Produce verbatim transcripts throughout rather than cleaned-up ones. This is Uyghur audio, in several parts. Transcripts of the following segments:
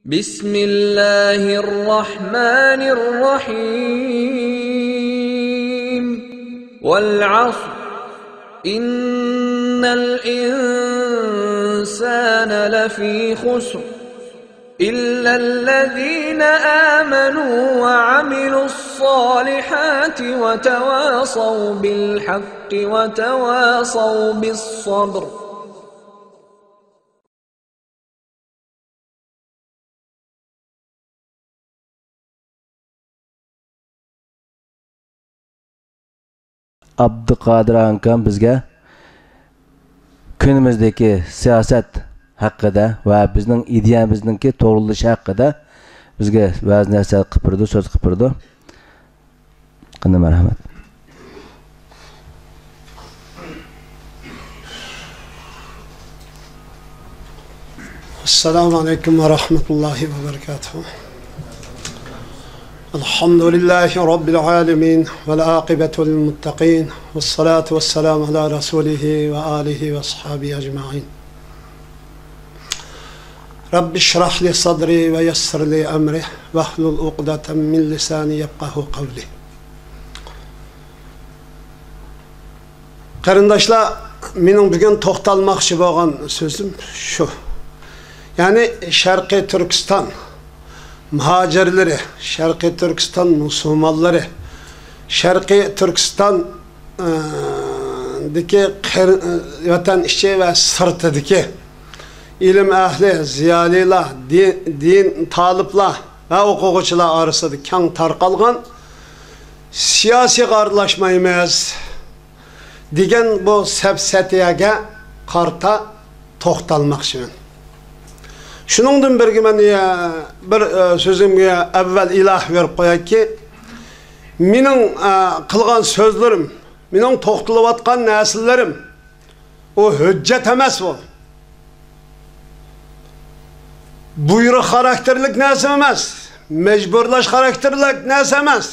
بسم الله الرحمن الرحيم. والعصر. إن الإنسان لفي خسر. إلا الذين آمنوا وعملوا الصالحات وتواصوا بالحق وتواصوا بالصبر. ئابدۇقادىر ئاكام بىزگە كۈنىمىزدىكى سىياسەت ھەققىدە ۋە بىزنىڭ ئىدىيەمىزنىڭكى توغرىلىشى ھەققىدە بىزگە بەزى نەرسە قىلىپ بېرىدۇ، سۆز قىلىپ بېرىدۇ. قېنى، مەرھەمەت. السلام عليكم ورحمة الله وبركاته. الحمد لله رب العالمين، والعاقبة للمتقين، والصلاة والسلام على رسوله وآله وأصحابه أجمعين. رب اشرح لي صدري ويسر لي أمري واحلل عقدة من لساني يفقهوا قولي. قېرىنداشلار، مېنىڭ بۈگۈن توختالماقچى بولغان سۆزۈم شۇ. يەنى شەرقىي تۈركىستان مۇھاجىرلىرى، شەرقىي تۈركىستان مۇسۇلمانلىرى، شەرقىي تۈركىستان، ئى، دىكى قېر-، ئى، ۋەتەن ئىچى ۋە سىرتىدىكى ئىلىم ئەھلى، زىيالىيلار، دىن، دىن تالىپلار ۋە ئوقۇغۇچىلار ئارىسىدا كەڭ تارقالغان سىياسىيغا ئارىلاشمايمىز دېگەن بۇ سەپسەتىيەگە قارىتا توختالماقچىمەن. شۇنىڭدىن بىرگە مەن، ئە، بىر، ئە، سۆزۈمگە ئەۋۋەل ئىلاھە بېرىپ قويايكى، مېنىڭ، ئە، قىلغان سۆزلىرىم، مېنىڭ توختىلىۋاتقان نەرسىلىرىم، ئۇ ھۆججەت ئەمەس ئۇ. بۇيرۇق خاراكتېرلىك نەرسە ئەمەس، مەجبۇرلاش خاراكتېرلىك نەرسە ئەمەس.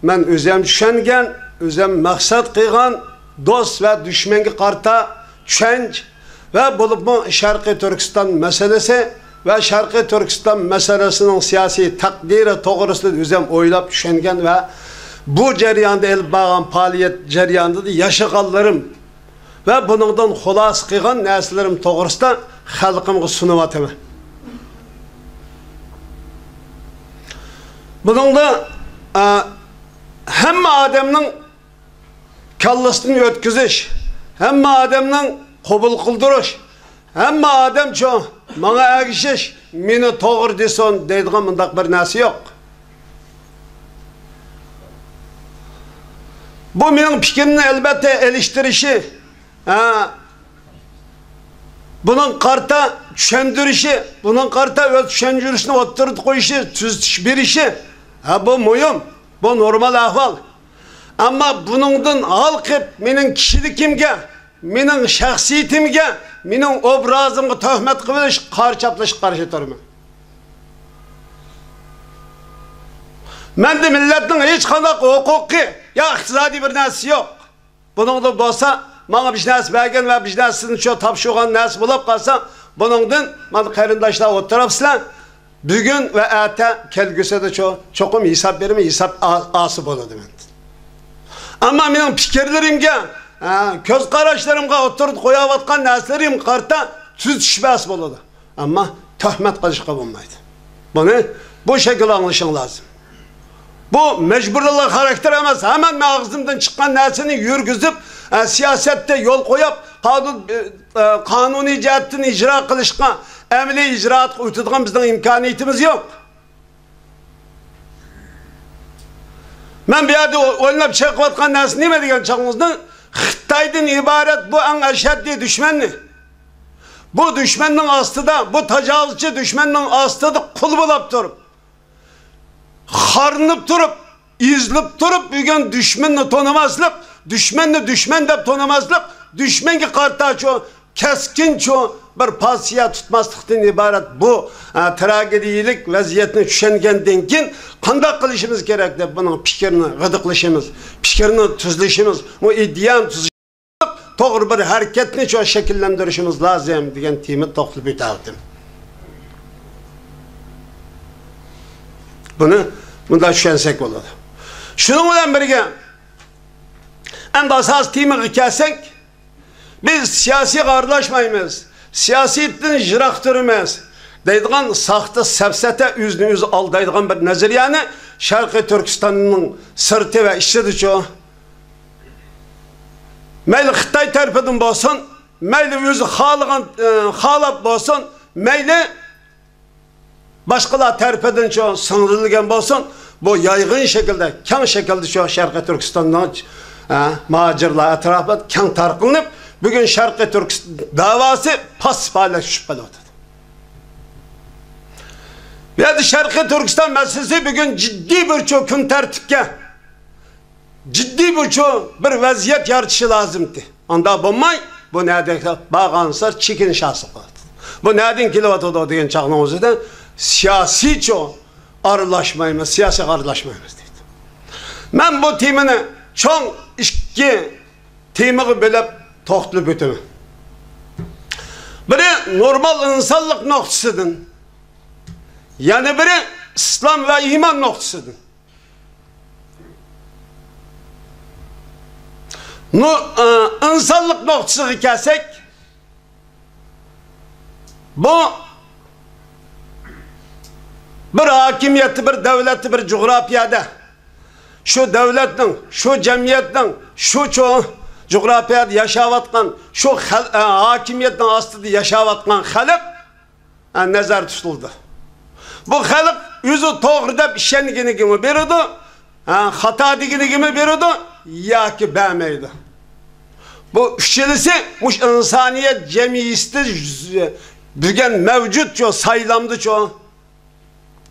مەن ئۆزۈم چۈشەنگەن، ئۆزۈم مەقسەت قىلغان دوست ۋە دۈشمەنگە قارىتا چۈشەنچە ۋە بولۇپمۇ شەرقىي تۈركىستان مەسىلىسى ۋە شەرقىي تۈركىستان مەسىلىسىنىڭ سىياسىي تەقدىرى توغرىسىدا ئۆزۈم ئويلاپ چۈشەنگەن ۋە بۇ جەرياندا ئېلىپ بارغان پائالىيەت جەريانىدا ياشىغانلىرىم ۋە بۇنىڭدىن خۇلاسە قىلغان نەرسىلىرىم توغرىسىدا خەلقىمگە سۇنۇۋاتىمەن. بۇنىڭدا، ئە، ھەممە ئادەمنىڭ كاللىسىدىن ئۆتكۈزۈش، ھەممە ئادەمنىڭ قوبۇل قىلدۇرۇش، ھەممە ئادەم شۇ ماڭا ئەگىشىش، مېنى توغرا دېسۇن دەيدىغان مۇنداق بىر نەرسە يوق. بۇ مېنىڭ پىكرىمنى ئەلۋەتتە ئېلىشتۇرۇشى، ھە، بۇنىڭ قارىتا چۈشەندۈرۈشى، بۇنىڭ قارىتا ئۆز چۈشەندۈرۈشىنى ئوتتۇرىغا قويۇشى، تۈزىتىش بېرىشى، ھە، بۇ مۇھىم، بۇ نورمال ئەھۋال. ئەمما بۇنىڭدىن ھالقىپ، مېنىڭ كىشىلىكىمگە، مېنىڭ شەخسىيىتىمگە، مېنىڭ ئوبرازىمغا تۆھمەت قىلىۋېلىش، قارا چاپلىشىغا قارشى تۇرىمەن. مەندە مىللەتنىڭ ھېچقانداق ھوقۇقى يا ئىقتىسادىي بىر نەرسىسى يوق. بۇنىڭدا بولسا، ماڭا بىر نەرسە بەرگەن ۋە بىر نەرسىدىن شۇ تاپشۇرغان نەرسە بولۇپ قالسا، بۇنىڭدىن مانا قېرىنداشلار ئولتۇرۇپسىلەر. بۈگۈن ۋە ئەتە كەلگۈسىدە چو-، چوقۇم ھېساب بېرىمەن، ھېساب ئا-، ئاسا بولىدۇ مەندىن. ئەمما مېنىڭ پىكىرلىرىمگە، ھە، كۆز قاراشلىرىمغا ئوتتۇرىدا قويۇۋاتقان نەرسىلىرىمگە قارىتا تۈزىتىش بەرسە بولىدۇ. ئەمما تۆھمەت قىلىشقا بولمايدۇ. بۇنى بۇ شەكىلدە ئاڭلىشىڭ لازىم. بۇ مەجبۇرىيەت خاراكتېر ئەمەس. ھەممە مېنىڭ ئاغزىمدىن چىققان نەرسىنى يۈرگۈزۈپ، ئە، سىياسەتتە يول قويۇپ، قانۇن، ئە، قانۇنىي جەھەتتىن ئىجرا قىلىشقا، ئەمەلىي ئىجرائاتقا ئۆتىدىغان بىزنىڭ ئىمكانىيىتىمىز يوق. مەن بۇ يەردە ئويلاپ چېقىۋاتقان نەرسە نېمە دېگەن چاغىڭىزدا، خىتايدىن ئىبارەت بۇ ئەڭ ئەشەددىي دۈشمەننى، بۇ دۈشمەننىڭ ئاستىدا، بۇ تاجاۋۇزچى دۈشمەننىڭ ئاستىدا قۇل بولاپ تۇرۇپ، خارلىنىپ تۇرۇپ، ئېزىلىپ تۇرۇپ، بۈگۈن دۈشمەننى تونۇماسلىق، دۈشمەننى دۈشمەن دەپ تونۇماسلىق، دۈشمەنگە قارىتا شۇ كەسكىن شۇ بىر پوزىتسىيە تۇتماسلىقتىن ئىبارەت بۇ، ئە، تراگېدىيىلىك ۋەزىيەتنى چۈشەنگەندىن كېيىن قانداق قىلىشىمىز كېرەك دەپ بۇنىڭ پىكرىنى غىدىقلىشىمىز، پىكرىنى تۈزلىشىمىز، بۇ ئىدىيەنى تۈزۈش توغرا بىر ھەرىكەتنى شۇ شەكىللەندۈرۈشىمىز لازىم دېگەن تېمىدا توختىلىپ ئۆتەۋاتىمەن. بۇنى مۇنداق چۈشەنسەك بولىدۇ. شۇنىڭ بىلەن بىرگە، ئەمدى ئاساسىي تېمىغا كەلسەك، بىز سىياسىيغا ئارىلاشمايمىز. سىياسىيەتتىن يىراق تۇرىمىز دەيدىغان ساختا سەپسەتە، ئۆزىنى ئۆزى ئالدايدىغان بىر نەزەرىيەنى شەرقىي تۈركىستاننىڭ سىرتى ۋە ئىچىدىچۇ، مەيلى خىتاي تەرىپىدىن بولسۇن، مەيلى ئۆزى خالىغان، ئى، خالاپ بولسۇن، مەيلى باشقىلار تەرىپىدىنچۇ سىڭدۈرۈلگەن بولسۇن، بۇ يايغىن شەكىلدە، كەڭ شەكىلدىچۇ شەرقىي تۈركىستاننىڭ، ئە، مۇھاجىرلار ئەتراپىدا كەڭ تارقىلىنىپ، بۈگۈن شەرقىي تۈركىستان داۋاسى پاسسىپ ھالەتكە چۈشۈپ قېلىۋاتىدۇ. بۇ يەردە شەرقىي تۈركىستان مەسىلىسى بۈگۈن جىددىي بىرچۇ كۈن تەرتىپكە جىددىي بىرچۇ بىر ۋەزىيەت يارىتىشى لازىمتى. ئاندا بولماي، بۇ نەدە بارغانسېرى چېكىنىش ھاسىل قىلىۋاتىدۇ. بۇ نەدىن كېلىۋاتىدۇ دېگەن چاغنىڭ ئۆزىدە سىياسىيچۇ ئارىلاشمايمىز، سىياسىيغا ئارىلاشمايمىز دەيدۇ. مەن بۇ تېمىنى چوڭ ئىككى تېمىغا بۆلۈپ توختىلىپ ئۆتىمەن. بىرى نورمال ئىنسانلىق نۇقتىسىدىن، يەنە بىرى ئىسلام ۋە ئىمان نۇقتىسىدىن. نۇ-، ئى، ئىنسانلىق نۇقتىسىغا كەلسەك، بۇ بىر ھاكىمىيەتتە، بىر دۆلەتتە، بىر جۇغراپىيەدە، شۇ دۆلەتنىڭ، شۇ جەمئىيەتنىڭ، شۇ چوڭ جۇغراپىيەدە ياشاۋاتقان، شۇ خەل-، ئە، ھاكىمىيەتنىڭ ئاستىدا ياشاۋاتقان خەلق، ئە، نەزەر تۇتۇلىدۇ. بۇ خەلق ئۆزى توغرا دەپ ئىشەنگىنىگىمۇ بېرىدۇ، ئە، خاتا دېگىنىگىمۇ بېرىدۇ ياكى بەرمەيدۇ. بۇ ئۈچىلىسى مۇشۇ ئىنسانىيەت جەمئىيىتىدە بۈگۈن مەۋجۇتچۇ، سايلامدىچۇ.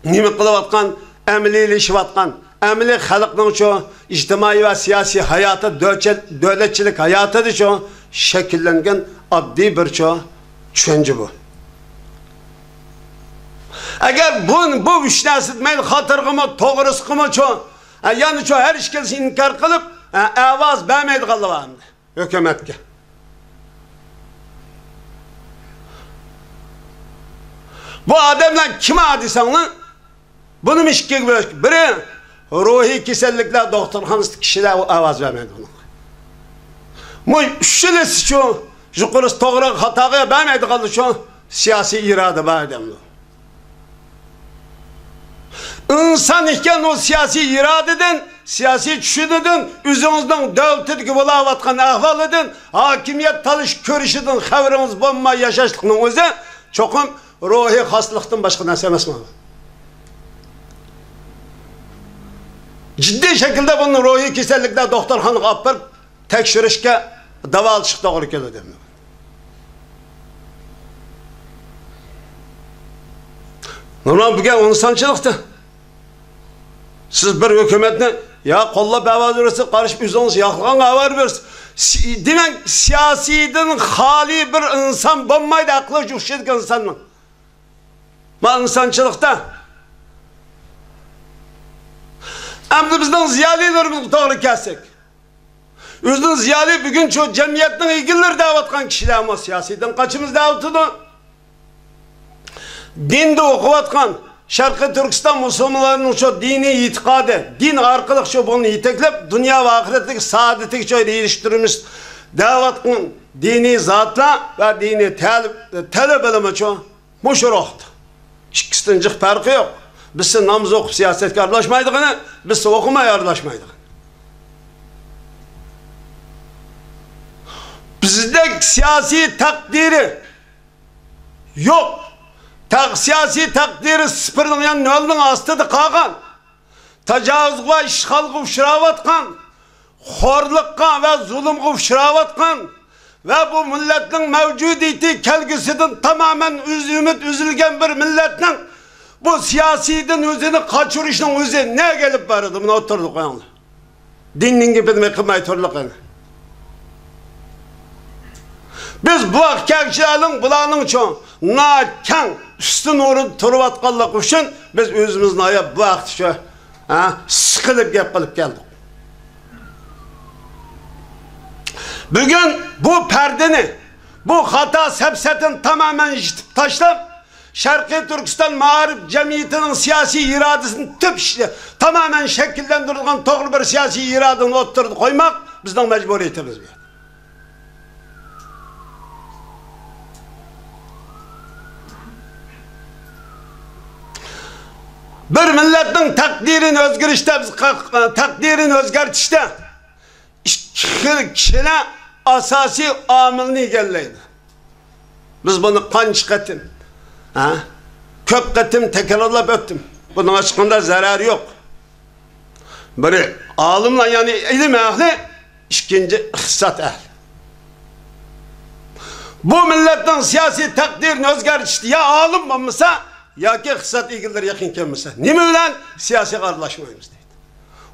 نېمە قىلىۋاتقان، ئەمەلىيلىشىۋاتقان، ئەمەلىي خەلقنىڭچۇ ئىجتىمائىي ۋە سىياسىي ھاياتى، دۆچە-، دۆلەتچىلىك ھاياتىدىچۇ شەكىللەنگەن ئاددىي بىرچۇ چۈشەنچە بۇ. ئەگەر بۇ، بۇ ئۈچ نەرسە مەيلى خاتىرىغىمۇ، توغرىسىغىمۇچۇ، ئە، يەنىچۇ ھەر ئىككىلىسى ئىنكار قىلىپ، ئە، ئاۋاز بەرمەيدىغانلار بار ئەمدى. ھۆكۈمەتكە. بۇ ئادەملەر كىم ھە دېسەڭلار، بۇنىمۇ ئىككىگە بۆلۈش. بىرى، روھىي كېسەللىكلەر دوختۇرخانىسىدىكى كىشىلەر ئاۋاز بەرمەيدۇ بۇنىڭغا. بۇ ئۈچىلىسىچۇ، يۇقىرىسى توغرا خاتاغا بەرمەيدىغانلىچۇ، سىياسىي ئىرادە بار ئادەملەر. ئىنسان ئىكەن، ئۇ سىياسىي ئىرادىدىن، سىياسىي چۈشىنىدىن، ئۆزىڭىزنىڭ دۆلىتىدىكى بولاۋاتقان ئەھۋالىدىن، ھاكىمىيەت تالىشىپ كۆرۈشىدىن خەۋىرىڭىز بولماي ياشاشلىقنىڭ ئۆزى چوقۇم روھىي خاستىلىقتىن باشقا نەرسە ئەمەسمۇ؟ جىددىي شەكىلدە بۇنى روھىي كېسەللىكلەر دوختۇرخانىغا ئاپىرىپ، تەكشۈرۈشكە، داۋالىتىشقا توغرا كېلىدۇ. نورمال بۈگۈن ئىنسانچىلىقتا سىز بىر ھۆكۈمەتنى يا قوللاپ ئاۋاز بېرىسىز، قارشى ئۆزىڭىز ياقلىغانغا ئاۋاز بېرىسىز. سى-، دېمەك، سىياسىيدىن خالىي بىر ئىنسان بولمايدۇ، ئەقلى ئوخشايدىغان ئىنساننىڭ. ما ئىنسانچىلىقتا ئەمدى بىزنىڭ زىيالىيلىرىمىزغا توغرا كەلسەك، ئۆزىنىڭ زىيالىي بۈگۈن شۇ جەمئىيەتنىڭ ئىگىلىرى دەۋاتقان كىشىلەرمۇ سىياسىيدىن قاچىمىز دەۋاتىدۇ. دىندا ئوقۇۋاتقان شەرقىي تۈركىستان مۇسۇلمانلىرىنىڭ شۇ دىنىي ئېتىقادى، دىن ئارقىلىق شۇ بۇنى يېتەكلەپ، دۇنيا ۋە ئاخىرەتتىكى سائادىتىگە شۇ ئېرىشتۈرىمىز دەۋاتقان دىنىي زاتلار ۋە دىنىي تەل-، تەلىبىلىرىمۇ شۇ مۇشۇ روھتا. ئىككىسىدىن جىق پەرقى يوق. بىرسى ناماز ئوقۇپ سىياسەتكە ئارىلاشمايدىغىنى، بىرسى ئوقۇماي ئارىلاشمايدىغىنى. بىزدەك سىياسىي تەقدىرى يوق. تەق-، سىياسىي تەقدىرى سىفىرنىڭ، يەنى نۆلنىڭ ئاستىدا قالغان، تاجاۋۇزغا، ئىشغالغا ئۇچراۋاتقان، خورلۇققا ۋە زۇلۇمغا ئۇچراۋاتقان ۋە بۇ مىللەتنىڭ مەۋجۇدىيىتى، كەلگۈسىدىن تامامەن ئۈز-، ئۈمىد ئۈزۈلگەن بىر مىللەتنىڭ بۇ سىياسىيدىن ئۆزىنى قاچۇرۇشنىڭ ئۆزى نەگە ئېلىپ بارىدۇ؟ مۇنى ئوتتۇرىغا قويۇڭلار. دىننىڭ گېپىنى قىلماي تۇرلۇق ئەنە. بىز بۇ ۋاقىت كەلگۈچىلەرنىڭ بۇلارنىڭچۇ ناھايىتى كەڭ ئۈستۈن ئورۇندا تۇرۇۋاتقانلىقى ئۈچۈن بىز ئۆزىمىزنى ئاياپ بۇ ھەقتە شۇ، ھە، سىقىلىپ گەپ قىلىپ كەلدۇق. بۈگۈن بۇ پەردىنى، بۇ خاتا سەپسەتىنى تامامەن يېپىپ تاشلاپ، شەرقىي تۈركىستان مائارىپ جەمئىيىتىنىڭ سىياسىي ئىرادىسىنى تۈپ ئىشلە-، تامامەن شەكىللەندۈرىدىغان توغرا بىر سىياسىي ئىرادىنى ئوتتۇرىدا قويماق بىزنىڭ مەجبۇرىيىتىمىز. بىر مىللەتنىڭ تەقدىرىنى ئۆزگىرىشتە، بىز قا-، تەقدىرىنى ئۆزگەرتىشتە ئىككى خىل كىشىلەر ئاساسىي ئامىلنى ئىگىلەيدۇ. بىز بۇنى قانچە قېتىم، ھە؟ كۆپ قېتىم تەكرارلاپ ئۆتتۈم. بۇنىڭ ھېچقانداق زەرەرى يوق. بىرى ئالىملار، يەنى ئىلىم ئەھلى، ئىككىنچى ئىقتىساد ئەھلى. بۇ مىللەتنىڭ سىياسىي تەقدىرىنى ئۆزگەرتىشتە يا ئالىم بولمىسا، ياكى ئىقتىساد ئىگىلىرى يېقىن كەلمىسە، نېمە بىلەن سىياسىيغا ئارىلاشمايمىز دەيدۇ.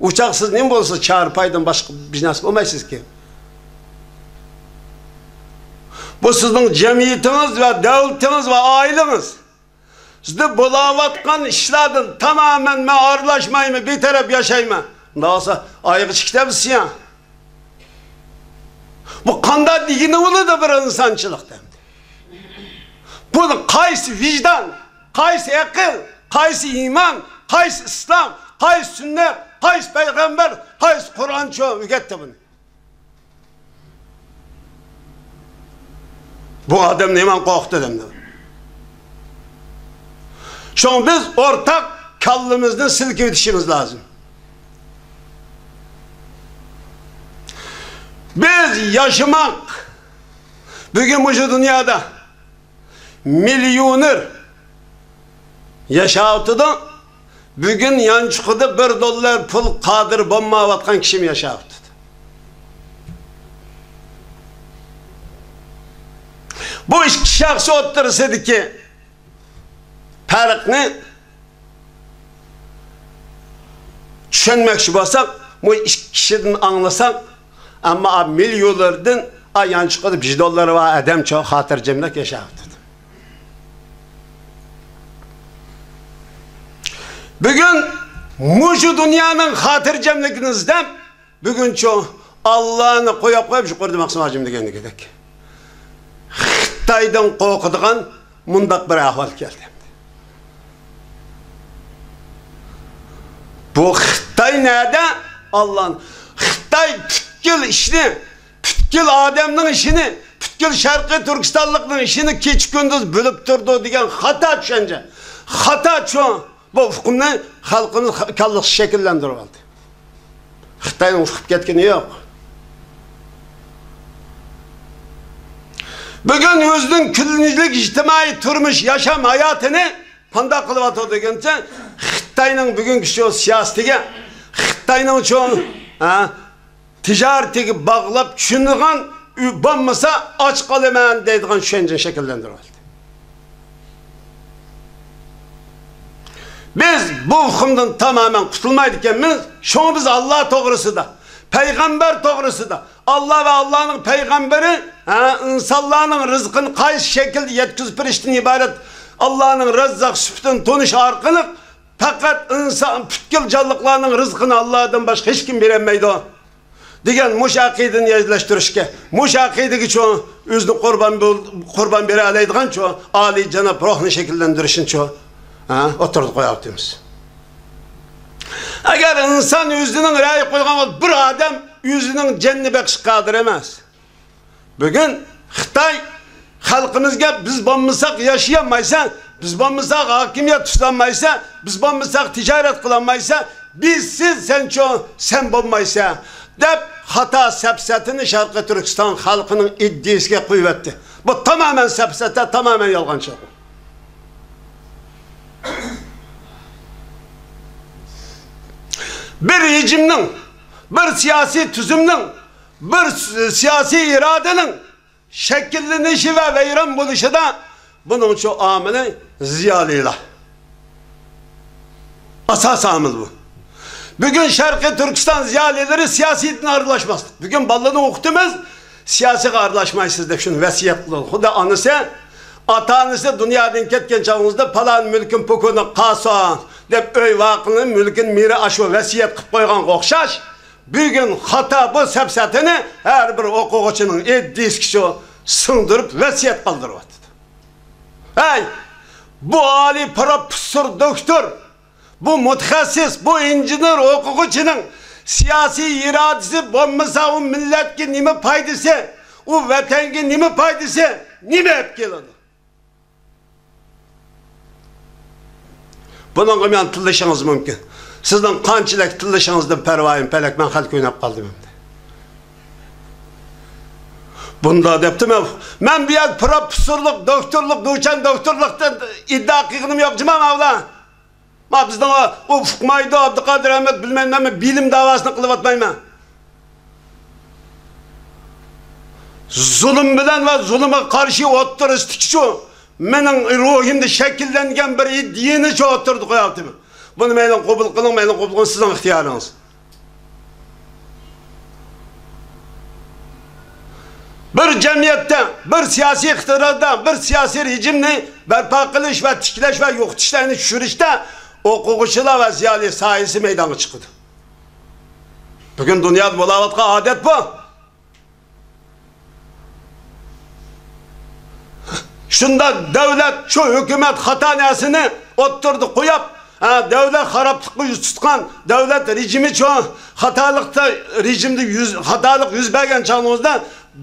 ئۇ چاغ سىز نېمە بولسا، چارپايدىن باشقا بىر نەرسە بولمايسىزكى. بۇ سىزنىڭ جەمئىيىتىڭىز ۋە دۆلىتىڭىز ۋە ئائىلىڭىز. سىزدە بولاۋاتقان ئىشلاردىن تامامەن مەن ئارىلاشمايمەن، بىتەرەپ ياشايمەن. مۇنداق بولسا ئايىغى چىقىپ كېتەمسىز يا. بۇ قانداق دېگىنى بولىدۇ بىر ئىنسانچىلىقتا؟ بۇنى قايسى ۋىجدان، قايسى ئەقىل، قايسى ئىمان، قايسى ئىسلام، قايسى سۈننەت، قايسى پەيغەمبەر، قايسى قۇرئانچۇ ئۆگەتتى بۇنى؟ بۇ ئادەم نېماڭ قورقۇتتى دەمدى. شۇڭا بىز ئورتاق كاللىمىزنى سىلكىۋېتىشىمىز لازىم. بىز ياشىماق، بۈگۈن مۇشۇ دۇنيادا مىليونېر ياشاۋاتىدۇ. بۈگۈن يانچۇقىدا بىر دوللار پۇل قادىر بولمايۋاتقان كىشىمۇ ياشاۋاتىدۇ. بۇ ئىككى شەخس ئوتتۇرىسىدىكى پەرقنى چۈشەنمەكچى بولساق، بۇ ئىككى كىشىدىن ئاڭلىساق، ئەمما مىليونېردىن يانچۇقىدا بىر دوللار بار ئادەمچۇ خاتىرجەملىك ياشاۋاتىدۇ. بۈگۈن مۇشۇ دۇنيانىڭ خاتىرجەملىكىنى ئىزدەپ، بۈگۈنچۇ ئاللانى قويۇپ قويۇپ، يۇقىرىدا مەخسۇم ھاجىم دېگەندىكىدەك، خىتايدىن قورقىدىغان مۇنداق بىر ئەھۋال كەلدى. بۇ خىتاي نەدە؟ ئاللانى. خىتاي پۈتكۈل ئىشنى، پۈتكۈل ئادەمنىڭ ئىشىنى، پۈتكۈل شەرقىي تۈركىستانلىقنىڭ ئىشىنى كېچە-كۈندۈز بۆلۈپ تۇرىدۇ دېگەن خاتا چۈشەنچە. خاتا چۈ-، بۇ ئۇقۇمنى خەلقىمىز كاللىسى شەكىللەندۈرۈۋالدى. خىتاينىڭ ئۇقۇپ كەتكىنى يوق. بۈگۈن ئۆزىنىڭ كۈندىلىك ئىجتىمائىي تۇرمۇش، ياشام ھاياتىنى قانداق قىلىۋاتىدۇ دېگەنچە، خىتاينىڭ بۈگۈنكى شۇ سىياسىتىگە، خىتاينىڭ شۇ، ھە، تىجارىتىگە باغلاپ چۈشىنىدىغان ئۆي بولمىسا ئاچ قالىمەن دەيدىغان چۈشەنچىنى شەكىللەندۈرۈۋالدى. بىز بۇ ئۇقۇمدىن تامامەن قۇتۇلمايدىكەنمىز. شۇڭا بىز ئاللا توغرىسىدا، پەيغەمبەر توغرىسىدا، ئاللا ۋە ئاللانىڭ پەيغەمبىرى، ھە، ئىنسانلارنىڭ رىزقىنى قايسى شەكىلدە يەتكۈزۈپ بېرىشتىن ئىبارەت ئاللانىڭ رەززاق سۈپىتىنى تونۇش ئارقىلىق، پەقەت ئىنسان، پۈتكۈل جانلىقلارنىڭ رىزقىنى ئاللادىن باشقا ھېچكىم بېرەلمەيدۇ دېگەن مۇشۇ ئەقىدىنى يەرلەشتۈرۈشكە، مۇشۇ ئەقىدىگە شۇ ئۆزىنى قۇربان بول-، قۇربان بېرەلەيدىغان شۇ ئالىيجاناب روھنى شەكىللەندۈرۈشنى شۇ، ھە، ئوتتۇرىدا قويۇۋاتىمىز. ئەگەر ئىنسان ئۆزىنىڭ رەي قويغان بىر ئادەم ئۆزىنىڭ جېنىنى بېقىشقا قادىر ئەمەس. بۈگۈن خىتاي خەلقىمىزگە بىز بولمىساق ياشىيالمايسەن، بىز بولمىساق ھاكىمىيەت تۇتالمايسەن، بىز بولمىساق تىجارەت قىلالمايسەن، بىزسىز سەنچۇ، سەن بولمايسەن دەپ خاتا سەپسەتىنى شەرقىي تۈركىستان خەلقىنىڭ ئىدىيىسىگە قويۇۋەتتى. بۇ تامامەن سەپسەتە، تامامەن يالغانچىلىق. بىر رېجىمنىڭ، بىر سىياسىي تۈزۈمنىڭ، بىر سىياسىي ئىرادىنىڭ شەكىللىنىشى ۋە ۋەيران بولۇشىدا بۇنىڭ شۇ ئامىلى زىيالىيلار. ئاساسىي ئامىل بۇ. بۈگۈن شەرقىي تۈركىستان زىيالىيلىرى سىياسىيدىن ئارىلاشماسلىق. بۈگۈن بالىلارنى ئوقۇتىمىز، سىياسىيغا ئارىلاشمايسىز دەپ شۇنى ۋەسىيەت قىلىدۇ. خۇددى ئانىسى، ئاتا-ئانىسى دۇنيادىن كەتكەن چاغىڭىزدا پالان مۈلكۈم پوكۇنى قالسۇن دەپ ئۆي ۋاقىنى، مۈلكىنى مىرا ئاشۇ ۋەسىيەت قىلىپ قويغانغا ئوخشاش، بۈگۈن خاتا بۇ سەپسەتىنى ھەر بىر ئوقۇغۇچىنىڭ ئىدىيىسىگە شۇ سىڭدۈرۈپ ۋەسىيەت قالدۇرۇۋاتىدۇ. ھەي، بۇ ئالىي پروفېسسور، دوكتور، بۇ مۇتەخەسسىس، بۇ ئىنژېنېر ئوقۇغۇچىنىڭ سىياسىي ئىرادىسى بولمىسا، ئۇ مىللەتكە نېمە پايدىسى، ئۇ ۋەتەنگە نېمە پايدىسى، نېمە ئېلىپ كېلىدۇ؟ بۇنىڭغا مەن تىللىشىڭىز مۇمكىن. سىزنىڭ قانچىلىك تىللىشىڭىزدىن پەرۋايىم پەلەك، مەن خەلقكە ئويناپ قالدىم ئەمدى. بۇنداق دەپتۇ، مەن، مەن بۇ يەردە پروفېسسورلۇق، دوكتورلۇق، دوچېنت دوكتورلۇقتىن ئىدىئا قىلغىنىم يوق، جۇما ماۋلا. ما بىزنىڭ ئۇ ئۇقمايدۇ، ئابدۇقادىر ئەمەت، بىلمەيمەن، مەن بىلىم داۋاسىنى قىلىۋاتمايمەن. زۇلۇم بىلەن ۋە زۇلۇمغا قارشى ئوتتۇرىسىدىكى شۇ مېنىڭ روھىمدا شەكىللەنگەن بىر ئىدىيىنى شۇ ئوتتۇرىدا قويۇۋاتىمەن. بۇنى مەيلىڭ قوبۇل قىلىڭ، مەيلىڭ قوبۇل قىلمىسىڭ، سىزنىڭ ئىختىيارىڭىز. بىر جەمئىيەتتە، بىر سىياسىي ئىقتىداردا، بىر سىياسىي رېجىمنى بەرپا قىلىش ۋە تىكلەش ۋە يوقىتىشلارنى چۈشۈرۈشتە ئوقۇغۇچىلار ۋە زىيالىي سايىسى مەيدانغا چىقىدۇ. بۈگۈن دۇنيادا بولاۋاتقان ئادەت بۇ. شۇنداق دۆلەت، شۇ ھۆكۈمەت خاتا نەرسىنى ئوتتۇرىدا قويۇپ، ھە، دۆلەت خارابلىققا يۈز تۇتقان، دۆلەت رېجىمى شۇ خاتالىقتا، رېجىمدە يۈز، خاتالىق يۈز بەرگەن چاغىڭىزدا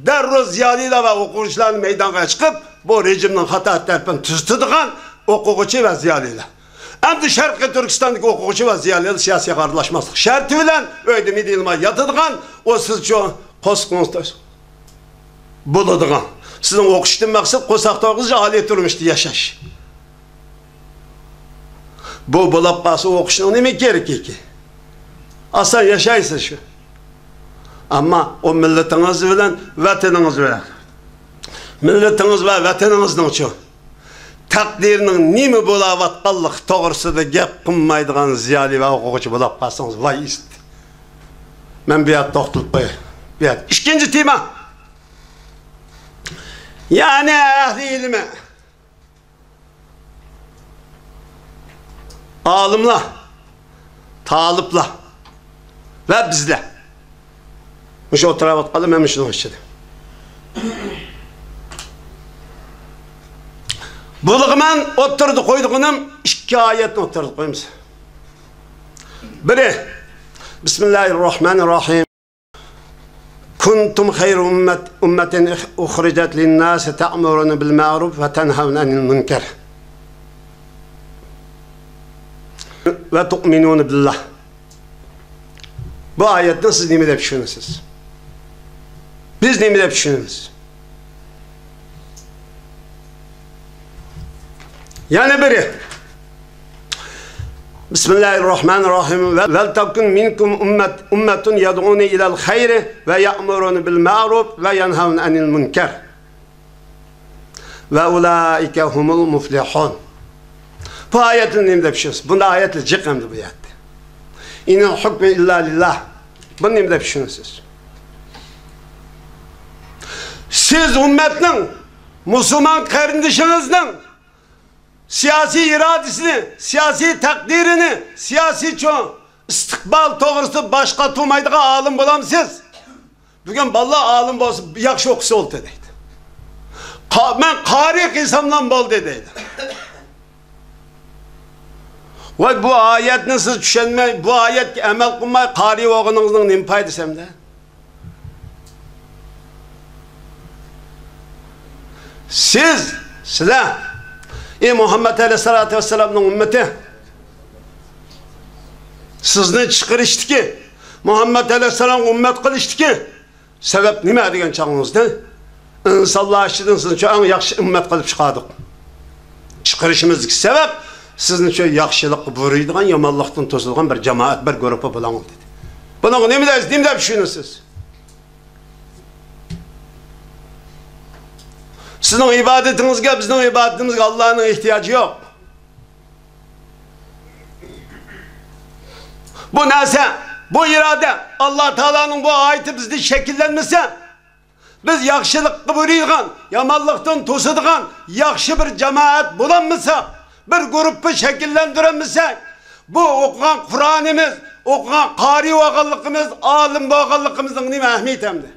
دەررۇ زىيالىيلار ۋە ئوقۇغۇچىلارنى مەيدانغا چىقىپ، بۇ رېجىمنىڭ خاتا تەرىپىنى تۈزىتىدىغان ئوقۇغۇچى ۋە زىيالىيلار. ئەمدى شەرقىي تۈركىستاندىكى ئوقۇغۇچى ۋە زىيالىيلار سىياسىيغا ئارىلاشماسلىق شەرتى بىلەن ئۆيدە مىدىرلىماي ياتىدىغان، ئۇ سىزچۇ قورسىقىڭىز تويسۇن. بولىدىغان. سىزنىڭ ئوقۇشتىن مەقسەت قورساق تويغۇزۇش، ئالىي تۇرمۇشتا ياشاش. بۇ بولاپ قالسا ئوقۇشنىڭ نېمە كېرىكى؟ ئاسان ياشايسىز شۇ. ئەمما ئۇ مىللىتىڭىز بىلەن ۋەتىنىڭىز بىلەن، مىللىتىڭىز ۋە ۋەتىنىڭىزنىڭچۇ تەقدىرىنىڭ نېمە بولاۋاتقانلىقى توغرىسىدا گەپ قىلمايدىغان زىيالىي ۋە ئوقۇغۇچى بولاپ قالسىڭىز ۋاي ئىست. مەن بۇ يەردە توختىلىپ قوياي. بۇ يەردە ئىككىنچى تېما. يەنى ئەھلى ئىلمى. ئالىملار، تالىپلار ۋە بىزلەر. مۇشۇ ئولتۇراۋاتقانلار مەن مۇشۇنىڭ ئىچىدە. بۇلىغا مەن ئوتتۇرىدا قويىدىغىنىم ئىككى ئايەتنى ئوتتۇرىدا قويىمىز. بىرى، بىسمىللاھىررەھمانىررەھىم. كنتم خير أمة، أمة أخرجت للناس تأمرون بالمعروف وتنهون عن المنكر وتؤمنون بالله. بۇ ئايەتنى سىز نېمە دەپ چۈشىنىسىز؟ بىز نېمە دەپ چۈشىنىمىز؟ يەنە بىرى. بىسمىللاھىررەھمانىررەھىم. ولتكن منكم أمة، أمة يدعون إلى الخير ويأمرون بالمعروف وينهون عن المنكر وأولئك هم المفلحون. بۇ ئايەتنى نېمە دەپ چۈشىنىسىز؟ بۇنداق ئايەتلەر جىق ئەمدى بۇ يەردە. إن الحكم إلا لله. بۇنى نېمە دەپ چۈشىنىسىز؟ سىز ئۈممەتنىڭ، مۇسۇلمان قېرىندىشىڭىزنىڭ سىياسىي ئىرادىسىنى، سىياسىي تەقدىرىنى، سىياسىي چوڭ ئىستىقبال توغرىسىدا باش قاتۇرمايدىغان ئالىم بولامسىز؟ بۈگۈن بالىلار ئالىم بولسا، ياخشى ئوقۇسا بولدى دەيدۇ. قا-، مەن قارىي قىلساملا بولدى دەيدۇ. ۋاي، بۇ ئايەتنى سىز چۈشەنمەي، بۇ ئايەتكە ئەمەل قىلماي قارىي بولغىنىڭىزنىڭ نېمە پايدىسى ئەمدى؟ سىز، سىلەر، ئى مۇھەممەد ئەلەيھىسسالاتۇ ۋەسسالامنىڭ ئۈممىتى، سىزنى چىقىرىشتىكى، مۇھەممەد ئەلەيھىسسالامغا ئۈممەت قىلىشتىكى سەۋەب نېمە دېگەن چاغىڭىزدا، ئىنسانلار ئىچىدىن سىزنى شۇ ئەڭ ياخشى ئۈممەت قىلىپ چىقاردۇق. چىقىرىشىمىزدىكى سەۋەب، سىزنى شۇ ياخشىلىققا بۇيرۇيدىغان، يامانلىقتىن توسىدىغان بىر جامائەت، بىر گۇرۇپپا بولۇڭ دېدى. بۇنىڭغا نېمە دەيسىز، نېمە دەپ چۈشىنىسىز؟ سىزنىڭ ئىبادىتىڭىزگە، بىزنىڭ ئىبادىتىمىزگە ئاللانىڭ ئېھتىياجى يوق. بۇ نەرسە، بۇ ئىرادە، ئاللا تائالانىڭ بۇ ئايىتى بىزدە شەكىللەنمىسە، بىز ياخشىلىققا بۇيرۇيدىغان، يامانلىقتىن توسىدىغان ياخشى بىر جامائەت بولالمىساق، بىر گۇرۇپپا شەكىللەندۈرەلمىسەك، بۇ ئوقۇغان قۇرئانىمىز، ئوقۇغان قارىي بولغانلىقىمىز، ئالىم بولغانلىقىمىزنىڭ نېمە ئەھمىيىتى ئەمدى؟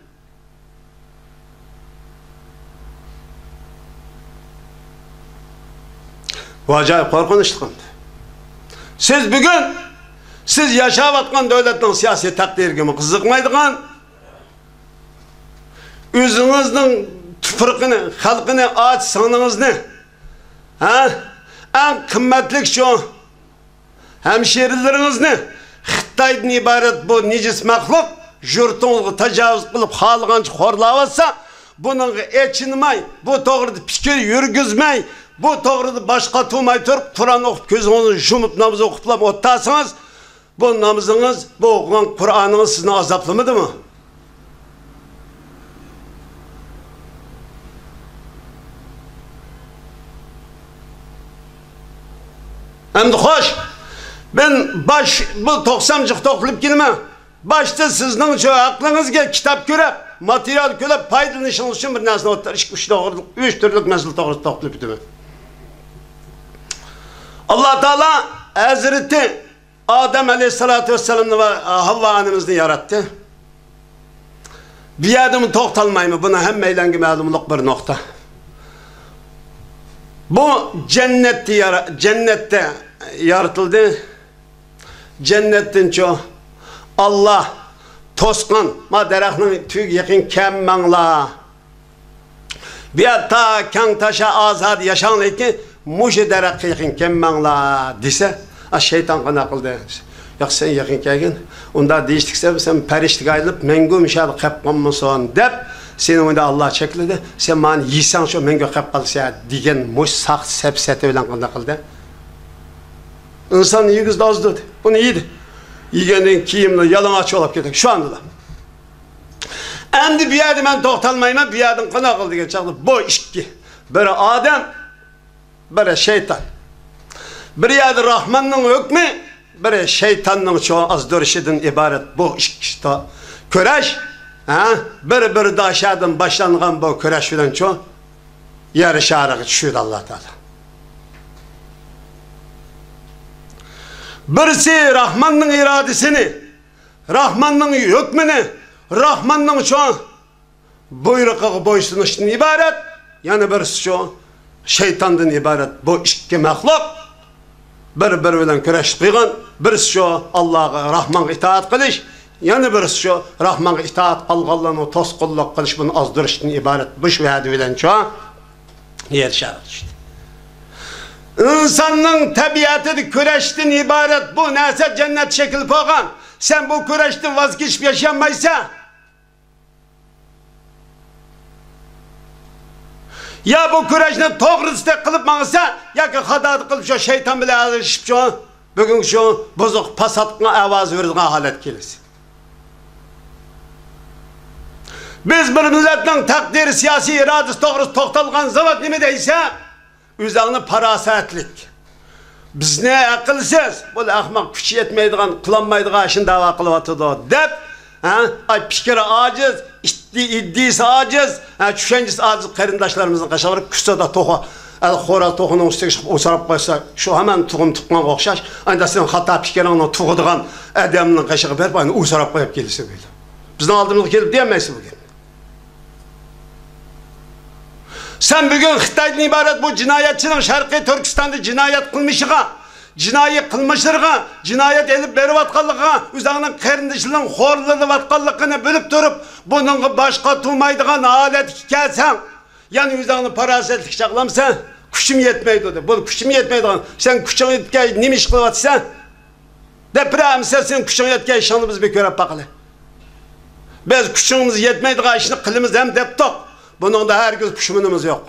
بۇ ئاجايىپ قورقۇنچلۇق ئەمدى. سىز بۈگۈن، سىز ياشاۋاتقان دۆلەتنىڭ سىياسىي تەقدىرىگىمۇ قىزىقمايدىغان، ئۆزىڭىزنىڭ تۇپرىقىنى، خەلقىنى، ئاچا سىڭلىڭىزنى، ھە؟ ئەڭ قىممەتلىك شۇ ھەمشىرىلىرىڭىزنى خىتايدىن ئىبارەت بۇ نىجىس مەخلۇق يۇرتىڭىزغا تاجاۋۇز قىلىپ، خالىغانچە خورلاۋاتسا، بۇنىڭغا ئېچىنماي، بۇ توغرىدا پىكىر يۈرگۈزمەي، بۇ توغرىدا باش قاتۇرماي تۇرۇپ، قۇرئان ئوقۇپ، كۆزىڭىزنى يۇمۇپ، ناماز ئوقۇپلا ئولتۇرسىڭىز، بۇ نامىزىڭىز، بۇ ئوقۇغان قۇرئانىڭىز سىزنى ئازابلىمىدىمۇ؟ ئەمدى خوش، مەن باش، بۇ توقسانىنچى توختىلىپ كېلىمەن. باشتا سىزنىڭ شۇ ئەقلىڭىزگە كىتاب كۆرۈپ، ماتېرىيال كۆرۈپ پايدىلىنىشىڭىز ئۈچۈن بىر نەرسىنى ئوتتۇرىغا، ئىككى، ئۈچ توغرىلىق، ئۈچ تۈرلۈك مەسىلە توغرىسىدا توختىلىپ ئۆتىمەن. ئاللا تائالا ھەزرىتى ئادەم ئەلەيھىسسالاتۇ ۋەسسالامنى ۋە ھەۋۋا ئانىمىزنى ياراتتى. بۇ يەردىمۇ توختالمايمەن، بۇنى ھەممەيلەنگە مەلۇملۇق بىر نۇقتا. بۇ جەننەتتە يارا-، جەننەتتە يارىتىلدى. جەننەتتىنچۇ ئاللا توسقان، ما دەرەخنىڭ تۈۋىگە يېقىن كەلمەڭلار. بۇ يەردە تا كەڭ تاشا ئازادە ياشاڭلىكىن، مۇشۇ دەرەخكە يېقىن كەلمەڭلار دېسە، ئا، شەيتان قانداق قىلدى؟ ياق، سەن يېقىن كەلگىن. ئۇنداق دېيىشلىك سەۋەب، سەن پەرىشتىگە ئايلىنىپ، مەڭگۈ مۇشۇ يەردە قېلىپ قالمىسۇن دەپ، سېنى ئۇندا ئاللا چەكلىدى. سەن مانى يېسەڭ، شۇ مەڭگۈ قېلىپ قالىسەن دېگەن مۇشۇ ساختا سەپسەتە بىلەن قانداق قىلدى؟ ئىنسان يېگۈزدى، ئازدۇردى. بۇنى يېدى. يېگەندىن كېيىن يالىڭاچ بولۇپ كېتىدۇ. شۇ ئاندىلا. ئەمدى بۇ يەردە مەن توختالمايمەن، بۇ يەردىن قانداق قىل دېگەن چاغدا بۇ ئىككى. بىرى ئادەم، بىرى شەيتان. بىر يەردە راھماننىڭ ھۆكمى، بىرى شەيتاننىڭ شۇ ئازدۇرۇشىدىن ئىبارەت بۇ ئىككى تا-، كۈرەش. ھە؟ بىر-بىرىدە ئاشادىن باشلانغان بۇ كۈرەش بىلەن شۇ يەر شارىغا چۈشۈردى ئاللا تائالا. بىرسى راھماننىڭ ئىرادىسىنى، راھماننىڭ ھۆكمىنى، راھماننىڭ شۇ بۇيرۇقىغا بويسۇنۇشتىن ئىبارەت، يەنە بىرسى شۇ شەيتاندىن ئىبارەت بۇ ئىككى مەخلۇق بىر-بىرى بىلەن كۈرەش قىلغان، بىرسى شۇ ئاللاغا، راھمانغا ئىتائەت قىلىش، يەنە بىرسى شۇ راھمانغا ئىتائەت قىلغانلارنى توسقۇنلۇق قىلىش، بۇنى ئازدۇرۇشتىن ئىبارەت بۇ شۇ ھەدە بىلەن شۇ يەر شارىغا چۈشتى. ئىنساننىڭ تەبىئەتىدە كۈرەشتىن ئىبارەت بۇ نەرسە جەننەت شەكىل بولغان. سەن بۇ كۈرەشتىن ۋاز كېچىپ ياشىيالمايسەن. يا بۇ كۈرەشنى توغرىسىدەك قىلىپ ماڭىسەن، ياكى خاتالىق قىلىپ شۇ شەيتان بىلەن ئەلىشىپ شۇ بۈگۈنكى شۇ بۇزۇق پاساتقا ئاۋاز بېرىدىغان ھالەتكە كېلىسەن. بىز بىر مىللەتنىڭ تەقدىرى، سىياسىي ئىرادىسى توغرىسىدا توختالغان زاۋات نېمە دەيسەن؟ ئۆزۈڭنى پاراسەتلىك، بىزنى ئەقىلسىز، بۇ ئەخمەق، كۈچى يەتمەيدىغان، قىلالمايدىغان ئىشنى دەۋا قىلىۋاتىدۇ دەپ، ھە؟ ئاي، پىكرى ئاجىز، ئىددى-، ئىددىسى ئاجىز، ھە؟ چۈشەنچىسى ئاجىز قېرىنداشلارىمىزنىڭ قېشىغا بېرىپ، كۇسىدا توخۇ، ئەل خوراز توخۇنىڭ ئۈستىگە چىقىپ ئۇسراپ قويسا، شۇ ھامان تۇغۇم تۇغقانغا ئوخشاش. ئايدا سېنىڭ خاتا پىكرىڭنى تۇغىدىغان ئادەمنىڭ قېشىغا بېرىپ، ئاينى ئۇسراپ قويۇپ كېلىسەن بۇ يەردە. بىزنىڭ ئالدىمىزغا كېلىپ دېيەلمەيسىز بۇ گەپنى. سەن بۈگۈن خىتايدىن ئىبارەت بۇ جىنايەتچىنىڭ شەرقىي تۈركىستاندا جىنايەت قىلمىشىغا، جىنايى قىلمىشلىرىغا، جىنايەت ئېلىپ بېرىۋاتقانلىقىغا، ئۆزۈڭنىڭ قېرىندىشىنىڭ خورلىنىۋاتقانلىقىنى بىلىپ تۇرۇپ، بۇنىڭغا باش قاتۇرمايدىغان ھالەتكە كەلسەڭ، يەنە ئۆزۈڭنى پاراسەتلىك چاغلامسەن؟ كۈچۈم يەتمەيدۇ دەپ. بۇ كۈچۈم يەتمەيدىغان. سەن كۈچۈڭ يەتكەن نېمە ئىش قىلىۋاتىسەن؟ دەپ بېرەمسەن، سېنىڭ كۈچۈڭ يەتكەن ئىشىڭنى بىز بىر كۆرۈپ باقىلى. بىز كۈچىڭىز يەتمەيدىغان ئىشنى قىلىمىز ھەم دەپتۇق. بۇنىڭدا ھەرگىز پۇشىمىنىمىز يوق.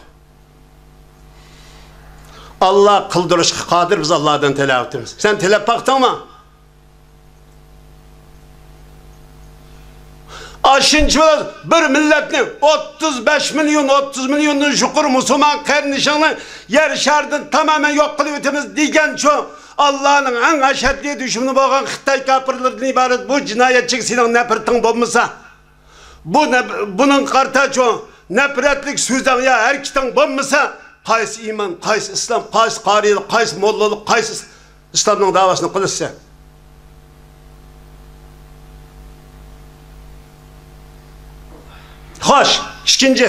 ئاللا قىلدۇرۇشقا قادىر، بىز ئاللادىن تىلەۋاتىمىز. سەن تىلەپ باقتىڭمۇ؟ ئاشۇنچە بىر مىللەتنى، ئوتتۇز بەش مىليون، ئوتتۇز مىليوندىن يۇقىرى مۇسۇلمان قېرىندىشىڭنى يەر شارىدىن تامامەن يوق قىلىۋېتىمىز دېگەنچۇ، ئاللانىڭ ئەڭ ئەشەددىي دۈشمىنى بولغان خىتاي كاپىرلىرىدىن ئىبارەت بۇ جىنايەتچىگە سېنىڭ نەپرىتىڭ بولمىسا، بۇ نەپ-، بۇنىڭغا قارىتا شۇ نەپرەتلىك سۆزۈڭ يا ھەرىكىتىڭ بولمىسا، قايسى ئىمان، قايسى ئىسلام، قايسى قارىيلىق، قايسى موللىلىق، قايسى ئىس-، ئىسلامنىڭ داۋاسىنى قىلىسەن؟ خوش، ئىككىنچى.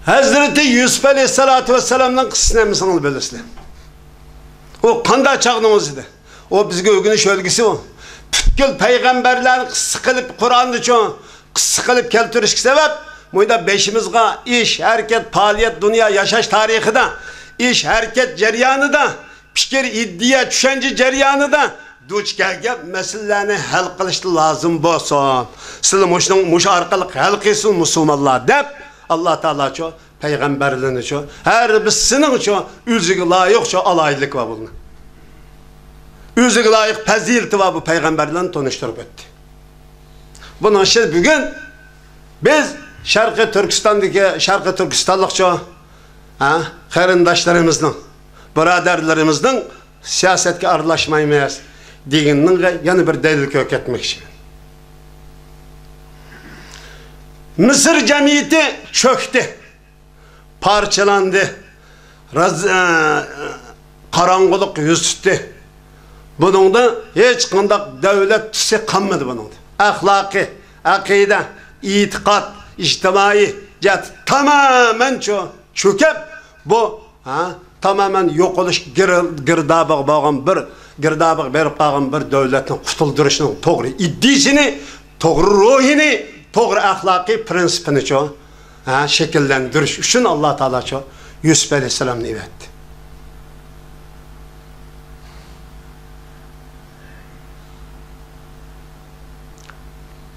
ھەزرىتى يۈسۈپ ئەلەيھىسسالاتۇ ۋەسسالامنىڭ قىسسىسىنى ھەممىسىڭىز بىلىسىلەر. ئۇ قانداق چاغنىڭ ئۆزىدە؟ ئۇ بىزگە ئۆگىنىش ئۈلگىسى ئۇ. پۈتكۈل پەيغەمبەرلەرنى قىسسە قىلىپ قۇرئاندا چوڭ قىسسە قىلىپ كەلتۈرۈشكە سەۋەب، مۇنداق بېشىمىزغا ئىش، ھەرىكەت، پائالىيەت، دۇنيا ياشاش تارىخىدا، ئىش، ھەرىكەت جەريانىدا، پىكىر، ئىدىيە، چۈشەنچە جەريانىدا دۇچ كەلگەن مەسىلىلەرنى ھەل قىلىشتا لازىم بولسۇن. سىلەر مۇشۇنىڭ، مۇشۇ ئارقىلىق ھەل قىلسۇن مۇسۇلمانلار، دەپ، ئاللا تائالاچۇ پەيغەمبەرلىرىنىچۇ، ھەر بىرسىنىڭچۇ ئۆزىگە لايىقچۇ ئالاھىدىلىكى بار بۇنىڭ. ئۆزىگە لايىق پەزىلىتى بار بۇ پەيغەمبەرلەرنى تونۇشتۇرۇپ ئۆتتى. بۇنىڭ ئۈچۈن بۈگۈن بىز شەرقىي تۈركىستاندىكى، شەرقىي تۈركىستانلىقچۇ، ھە، قېرىنداشلىرىمىزنىڭ، بۇرادەرلىرىمىزنىڭ سىياسەتكە ئارىلاشمايمىز دېگىنىنىڭ يەنە بىر دەلىل كۆرسەتمەكچىمەن. مىسىر جەمئىيىتى چۆكتى، پارچىلاندى، راز-، ئە، قاراڭغۇلۇق يۈز تۇتتى. بۇنىڭدا ھېچقانداق دۆلەت تۈسى قالمىدى بۇنىڭدا. ئەخلاقىي، ئەقىدە، ئېتىقاد، ئىجتىمائىي جەھەت تامامەن چۆ-، چۆكۈپ، بۇ، ھە، تامامەن يوقىلىش گىر-، گىردابىغا بارغان بىر، گىردابىغا بېرىپ قالغان بىر دۆلەتنى قۇتۇلدۇرۇشنىڭ توغرا ئىدىيىسىنى، توغرا روھىنى، توغرا ئەخلاقىي پىرىنسىپىنىچۇ، ھە، شەكىللەندۈرۈش ئۈچۈن ئاللا تائالاچۇ يۈسۈپ ئەلەيھىسسالامنى ئەۋەتتى.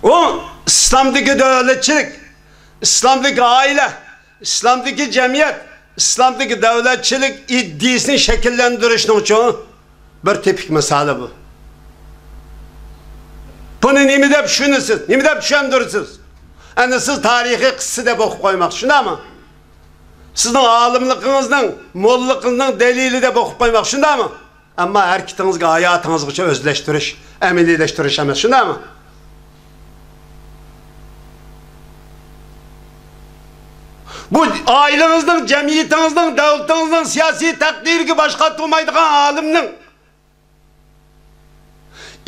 ئۇ ئىسلامدىكى دۆلەتچىلىك، ئىسلامدىكى ئائىلە، ئىسلامدىكى جەمئىيەت، ئىسلامدىكى دۆلەتچىلىك ئىدىيىسىنى شەكىللەندۈرۈشنىڭچۇ بىر تىپىك مىسالى بۇ. بۇنى نېمە دەپ چۈشىنىسىز؟ نېمە دەپ چۈشەندۈرىسىز؟ ئەنە سىز تارىخىي قىسسە دەپ ئوقۇپ قويماقچى، شۇنداقمۇ؟ سىزنىڭ ئالىملىقىڭىزنىڭ، موللىلىقىڭىزنىڭ دەلىلى دەپ ئوقۇپ قويماقچى، شۇنداقمۇ؟ ئەمما ھەرىكىتىڭىزگە، ھاياتىڭىزغىچە ئۆزلەشتۈرۈش، ئەمەلىيلەشتۈرۈش ئەمەس، شۇنداقمۇ؟ بۇ ئائىلىڭىزنىڭ، جەمئىيىتىڭىزنىڭ، دۆلىتىڭىزنىڭ سىياسىي تەقدىرىگە باش قاتۇرمايدىغان ئالىمنىڭ،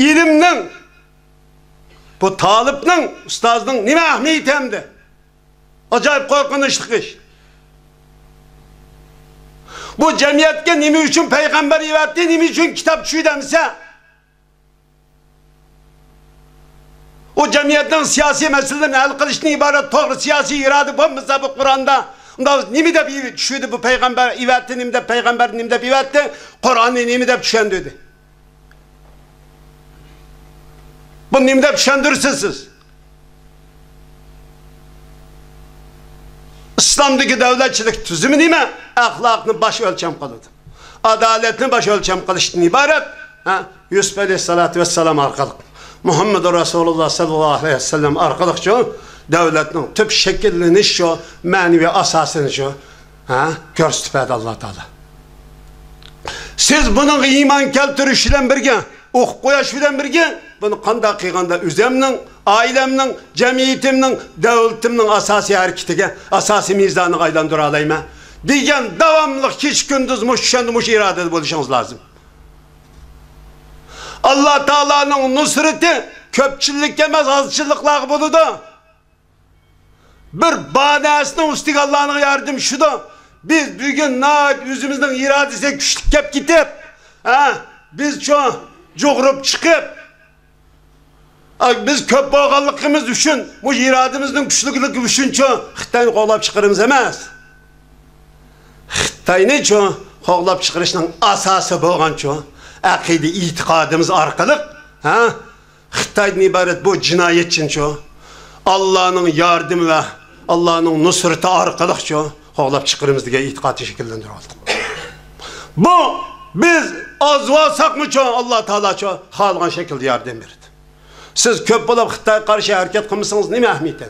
ئىلىمنىڭ، بۇ تالىپنىڭ، ئۇستازنىڭ نېمە ئەھمىيىتى ئەمدى؟ ئاجايىپ قورقۇنچلۇق ئىش. بۇ جەمئىيەتكە نېمە ئۈچۈن پەيغەمبەر ئەۋەتتى، نېمە ئۈچۈن كىتاب چۈشۈردى دېسە، ئۇ جەمئىيەتنىڭ سىياسىي مەسىلىلىرىنى ھەل قىلىشتىن ئىبارەت توغرا سىياسىي ئىرادە بولمىسا، بۇ قۇرئاندا ئۇنداق نېمە دەپ چۈشۈردى، بۇ پەيغەمبەر ئەۋەتتى، نېمە دەپ پەيغەمبەر، نېمە دەپ ئەۋەتتى، قۇرئاننى نېمە دەپ چۈشەندۈردى؟ بۇنى نېمە دەپ چۈشەندۈرىسىز سىز؟ ئىسلامدىكى دۆلەتچىلىك تۈزۈمى نېمە؟ ئەخلاقنى باش ئۆلچەم قىلىدۇ. ئادالەتنى باش ئۆلچەم قىلىشتىن ئىبارەت، ھە، يۈسۈپ ئەلەيھىسسالاتۇ ۋەسسالام ئارقىلىق، مۇھەممەدۇر رەسۇلۇللا سەللەللاھۇ ئەلەيھى ۋەسەللەم ئارقىلىق شۇ دۆلەتنىڭ تۈپ شەكىللىنىش شۇ مەنىۋى ئاساسىنى شۇ، ھە، كۆرسىتىپ بەردى ئاللا تائالا. سىز بۇنىڭغا ئىمان كەلتۈرۈش بىلەن بىرگە، ئوقۇپ قويۇش بىلەن بىرگە، بۇنى قانداق قىلغاندا ئۆزۈمنىڭ، ئائىلەمنىڭ، جەمئىيىتىمنىڭ، دۆلىتىمنىڭ ئاساسىي ھەرىكىتىگە، ئاساسىي مىزانىغا ئايلاندۇرالايمەن دېگەن داۋاملىق كېچە-كۈندۈز مۇشۇ چۈشەندە، مۇشۇ ئىرادىدە بولۇشىڭىز لازىم. ئاللا تائالانىڭ نۇسرىتى كۆپچىلىككە ئەمەس، ئازچىلىقلارغا بولىدۇ. بىر بار نەرسىنىڭ ئۈستىگە ئاللانىڭ ياردىمى چۈشىدۇ. بىز بۈگۈن ناھايىتى ئۆزىمىزنىڭ ئىرادىسى كۈچلۈك كەپ كېتىپ، ھە، بىزچۇ جۇغۇرۇپ چىقىپ، ئا، بىز كۆپ بولغانلىقىمىز ئۈچۈن، مۇشۇ ئىرادىمىزنىڭ كۈچلۈكلۈكى ئۈچۈنچۇ خىتاينى قوغلاپ چىقىرىمىز ئەمەس. خىتاينىچۇ قوغلاپ چىقىرىشنىڭ ئاساسى بولغانچۇ ئەقىدە ئېتىقادىمىز ئارقىلىق، ھە، خىتايدىن ئىبارەت بۇ جىنايەتچىنىچۇ ئاللانىڭ ياردىمى ۋە ئاللانىڭ نۇسرىتى ئارقىلىقچۇ قوغلاپ چىقىرىمىز دېگەن ئېتىقادنى شەكىللەندۈرۈۋالدۇق. بۇ بىز ئاز بولساقمۇچۇ ئاللا تائالاچۇ خالىغان شەكىلدە ياردەم بېرىدۇ. سىز كۆپ بولۇپ خىتايغا قارشى ھەرىكەت قىلمىسىڭىز نېمە ئەھمىيىتى؟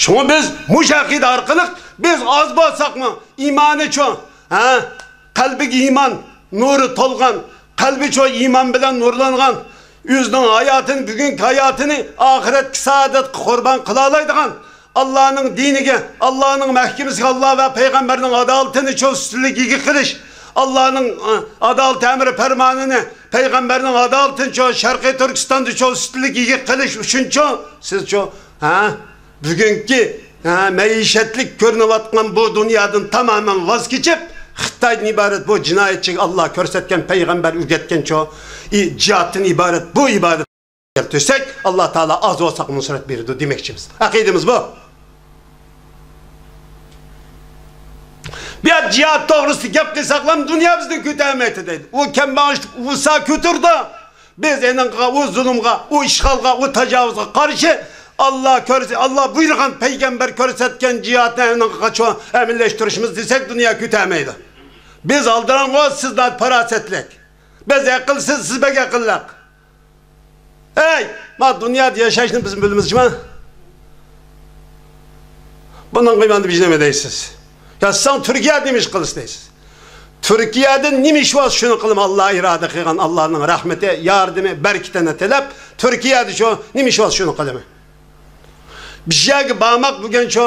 شۇڭا بىز مۇشۇ ئەقىدە ئارقىلىق بىز ئاز بولساقمۇ ئىمانىچۇ، ھە، قەلبىگە ئىمان نۇرى تولغان، قەلبىچۇ ئىمان بىلەن نۇرلانغان، ئۆزىنىڭ ھاياتىنى، بۈگۈنكى ھاياتىنى ئاخىرەتكى سائادەتكە قۇربان قىلالايدىغان، ئاللانىڭ دىنىگە، ئاللانىڭ مەھكىمىسىگە، ئاللا ۋە پەيغەمبەرنىڭ ئادالىتىنىچۇ ئۈستۈنلۈك ئىگە قىلىش، ئاللانىڭ، ئە، ئادالەت ئەمرى پەرمانىنى، پەيغەمبەرنىڭ ئادالىتىنىچۇ، شەرقىي تۈركىستاندا چۇ سۈتلۈك يېگە قىلىش ئۈچۈنچۇ، سىزچۇ، ھە؟ بۈگۈنكى، ھە، مەئىشەتلىك كۆرۈنۈۋاتقان بۇ دۇنيادىن تامامەن ۋاز كېچىپ، خىتايدىن ئىبارەت بۇ جىنايەتچىگە ئاللا كۆرسەتكەن، پەيغەمبەر ئۆگەتكەن چۇ، ئى، جىھادتىن ئىبارەت بۇ ئىبادەت كەلتۈرسەك، ئاللا تائالا ئاز بولساق نۇسرەت بېرىدۇ دېمەكچىمىز. ئەقىدىمىز بۇ. بۇ يەردە جىھاد توغرىسىدا گەپ قىلساقلام، دۇنيا بىزدىن كۆتەرمەيتتى دەيدۇ. ئۇ كەمبەغەشلىك ئۇسا كۆتۈردى. بىز ئېنىڭغا، ئۇ زۇلۇمغا، ئۇ ئىشغالغا، ئۇ تاجاۋۇزغا قارشى ئاللا كۆرسە، ئاللا بۇيرۇغان، پەيغەمبەر كۆرسەتكەن جىھادنى ئېنىڭغا چوڭ ئەمەلىيلەشتۈرۈشىمىز دېسەك، دۇنيا كۆتەرمەيدۇ. بىز ئالدىراڭغۇ، سىز پاراسەتلىك. بىز ئەقىلسىز، سىز بەك ئەقىللىق. ئەي، ما دۇنيادا ياشاشنى بىز بىلىمىزچۇما؟ بۇنىڭغا ئىمان دېيىش نېمە دەيسىز؟ يا سەن تۈركىيەدە نېمە ئىش قىلىسىز دەيسىز؟ تۈركىيەدە نېمە ئىش بولسا شۇنى قىلىمەن، ئاللا ئىرادە قىلغان، ئاللانىڭ رەھمىتى، ياردىمى، بەرىكىتىنى تىلەپ، تۈركىيەدە شۇ نېمە ئىش بولسا شۇنى قىلىمەن. بىر يەرگە بارماق بۈگۈن شۇ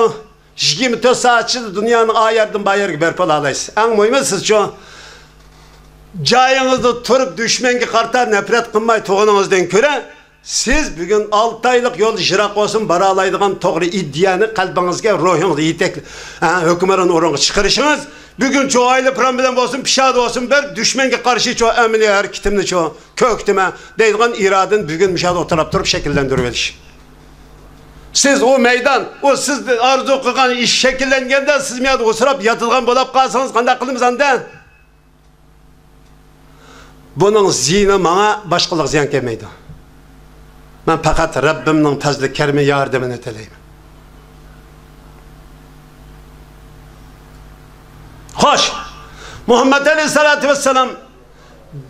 يىگىرمە تۆت سائەت ئىچىدە دۇنيانىڭ ئا يەردىن با يەرگە بېرىپ بارالايسىز. ئەڭ مۇھىمى سىزچۇ جايىڭىزدا تۇرۇپ دۈشمەنگە قارىتا نەپرەت قىلماي تۇرغىنىڭىزدىن كۆرە، سىز بۈگۈن ئالتە ئايلىق يول يىراق بولسۇن بارالايدىغان توغرا ئىدىيەنى قەلبىڭىزگە، روھىڭىزغا يېتەك-، ھە، ھۆكۈمران ئورۇنغا چىقىرىشىڭىز، بۈگۈن چوڭ ئائىلە پىلان بىلەن بولسۇن، پىشادە بولسۇن، بىر دۈشمەنگە قارشى چوڭ ئەمەلىي ھەرىكىتىمنى چوڭ كۆكتىمە دەيدىغان ئىرادىنى بۈگۈن مۇشۇ يەردە ئولتۇراپ تۇرۇپ شەكىللەندۈرۈۋېلىش. سىز ئۇ مەيدان، ئۇ سىز ئارزۇ قىلغان ئىش شەكىللەنگەندە، سىز مۇ يەردە ئوسراپ ياتىدىغان بولاپ قالسىڭىز، قانداق قىلىمىز ئاندا؟ بۇنىڭ زىيىنى ماڭا، باشقىلارغا زىيان كەلمەيدۇ. مەن پەقەت رەببىمنىڭ پەزلى، كەرمى، ياردىمىنى تىلەيمەن. خوش، مۇھەممەد ئەلەيھىسسالاتۇ ۋەسسالام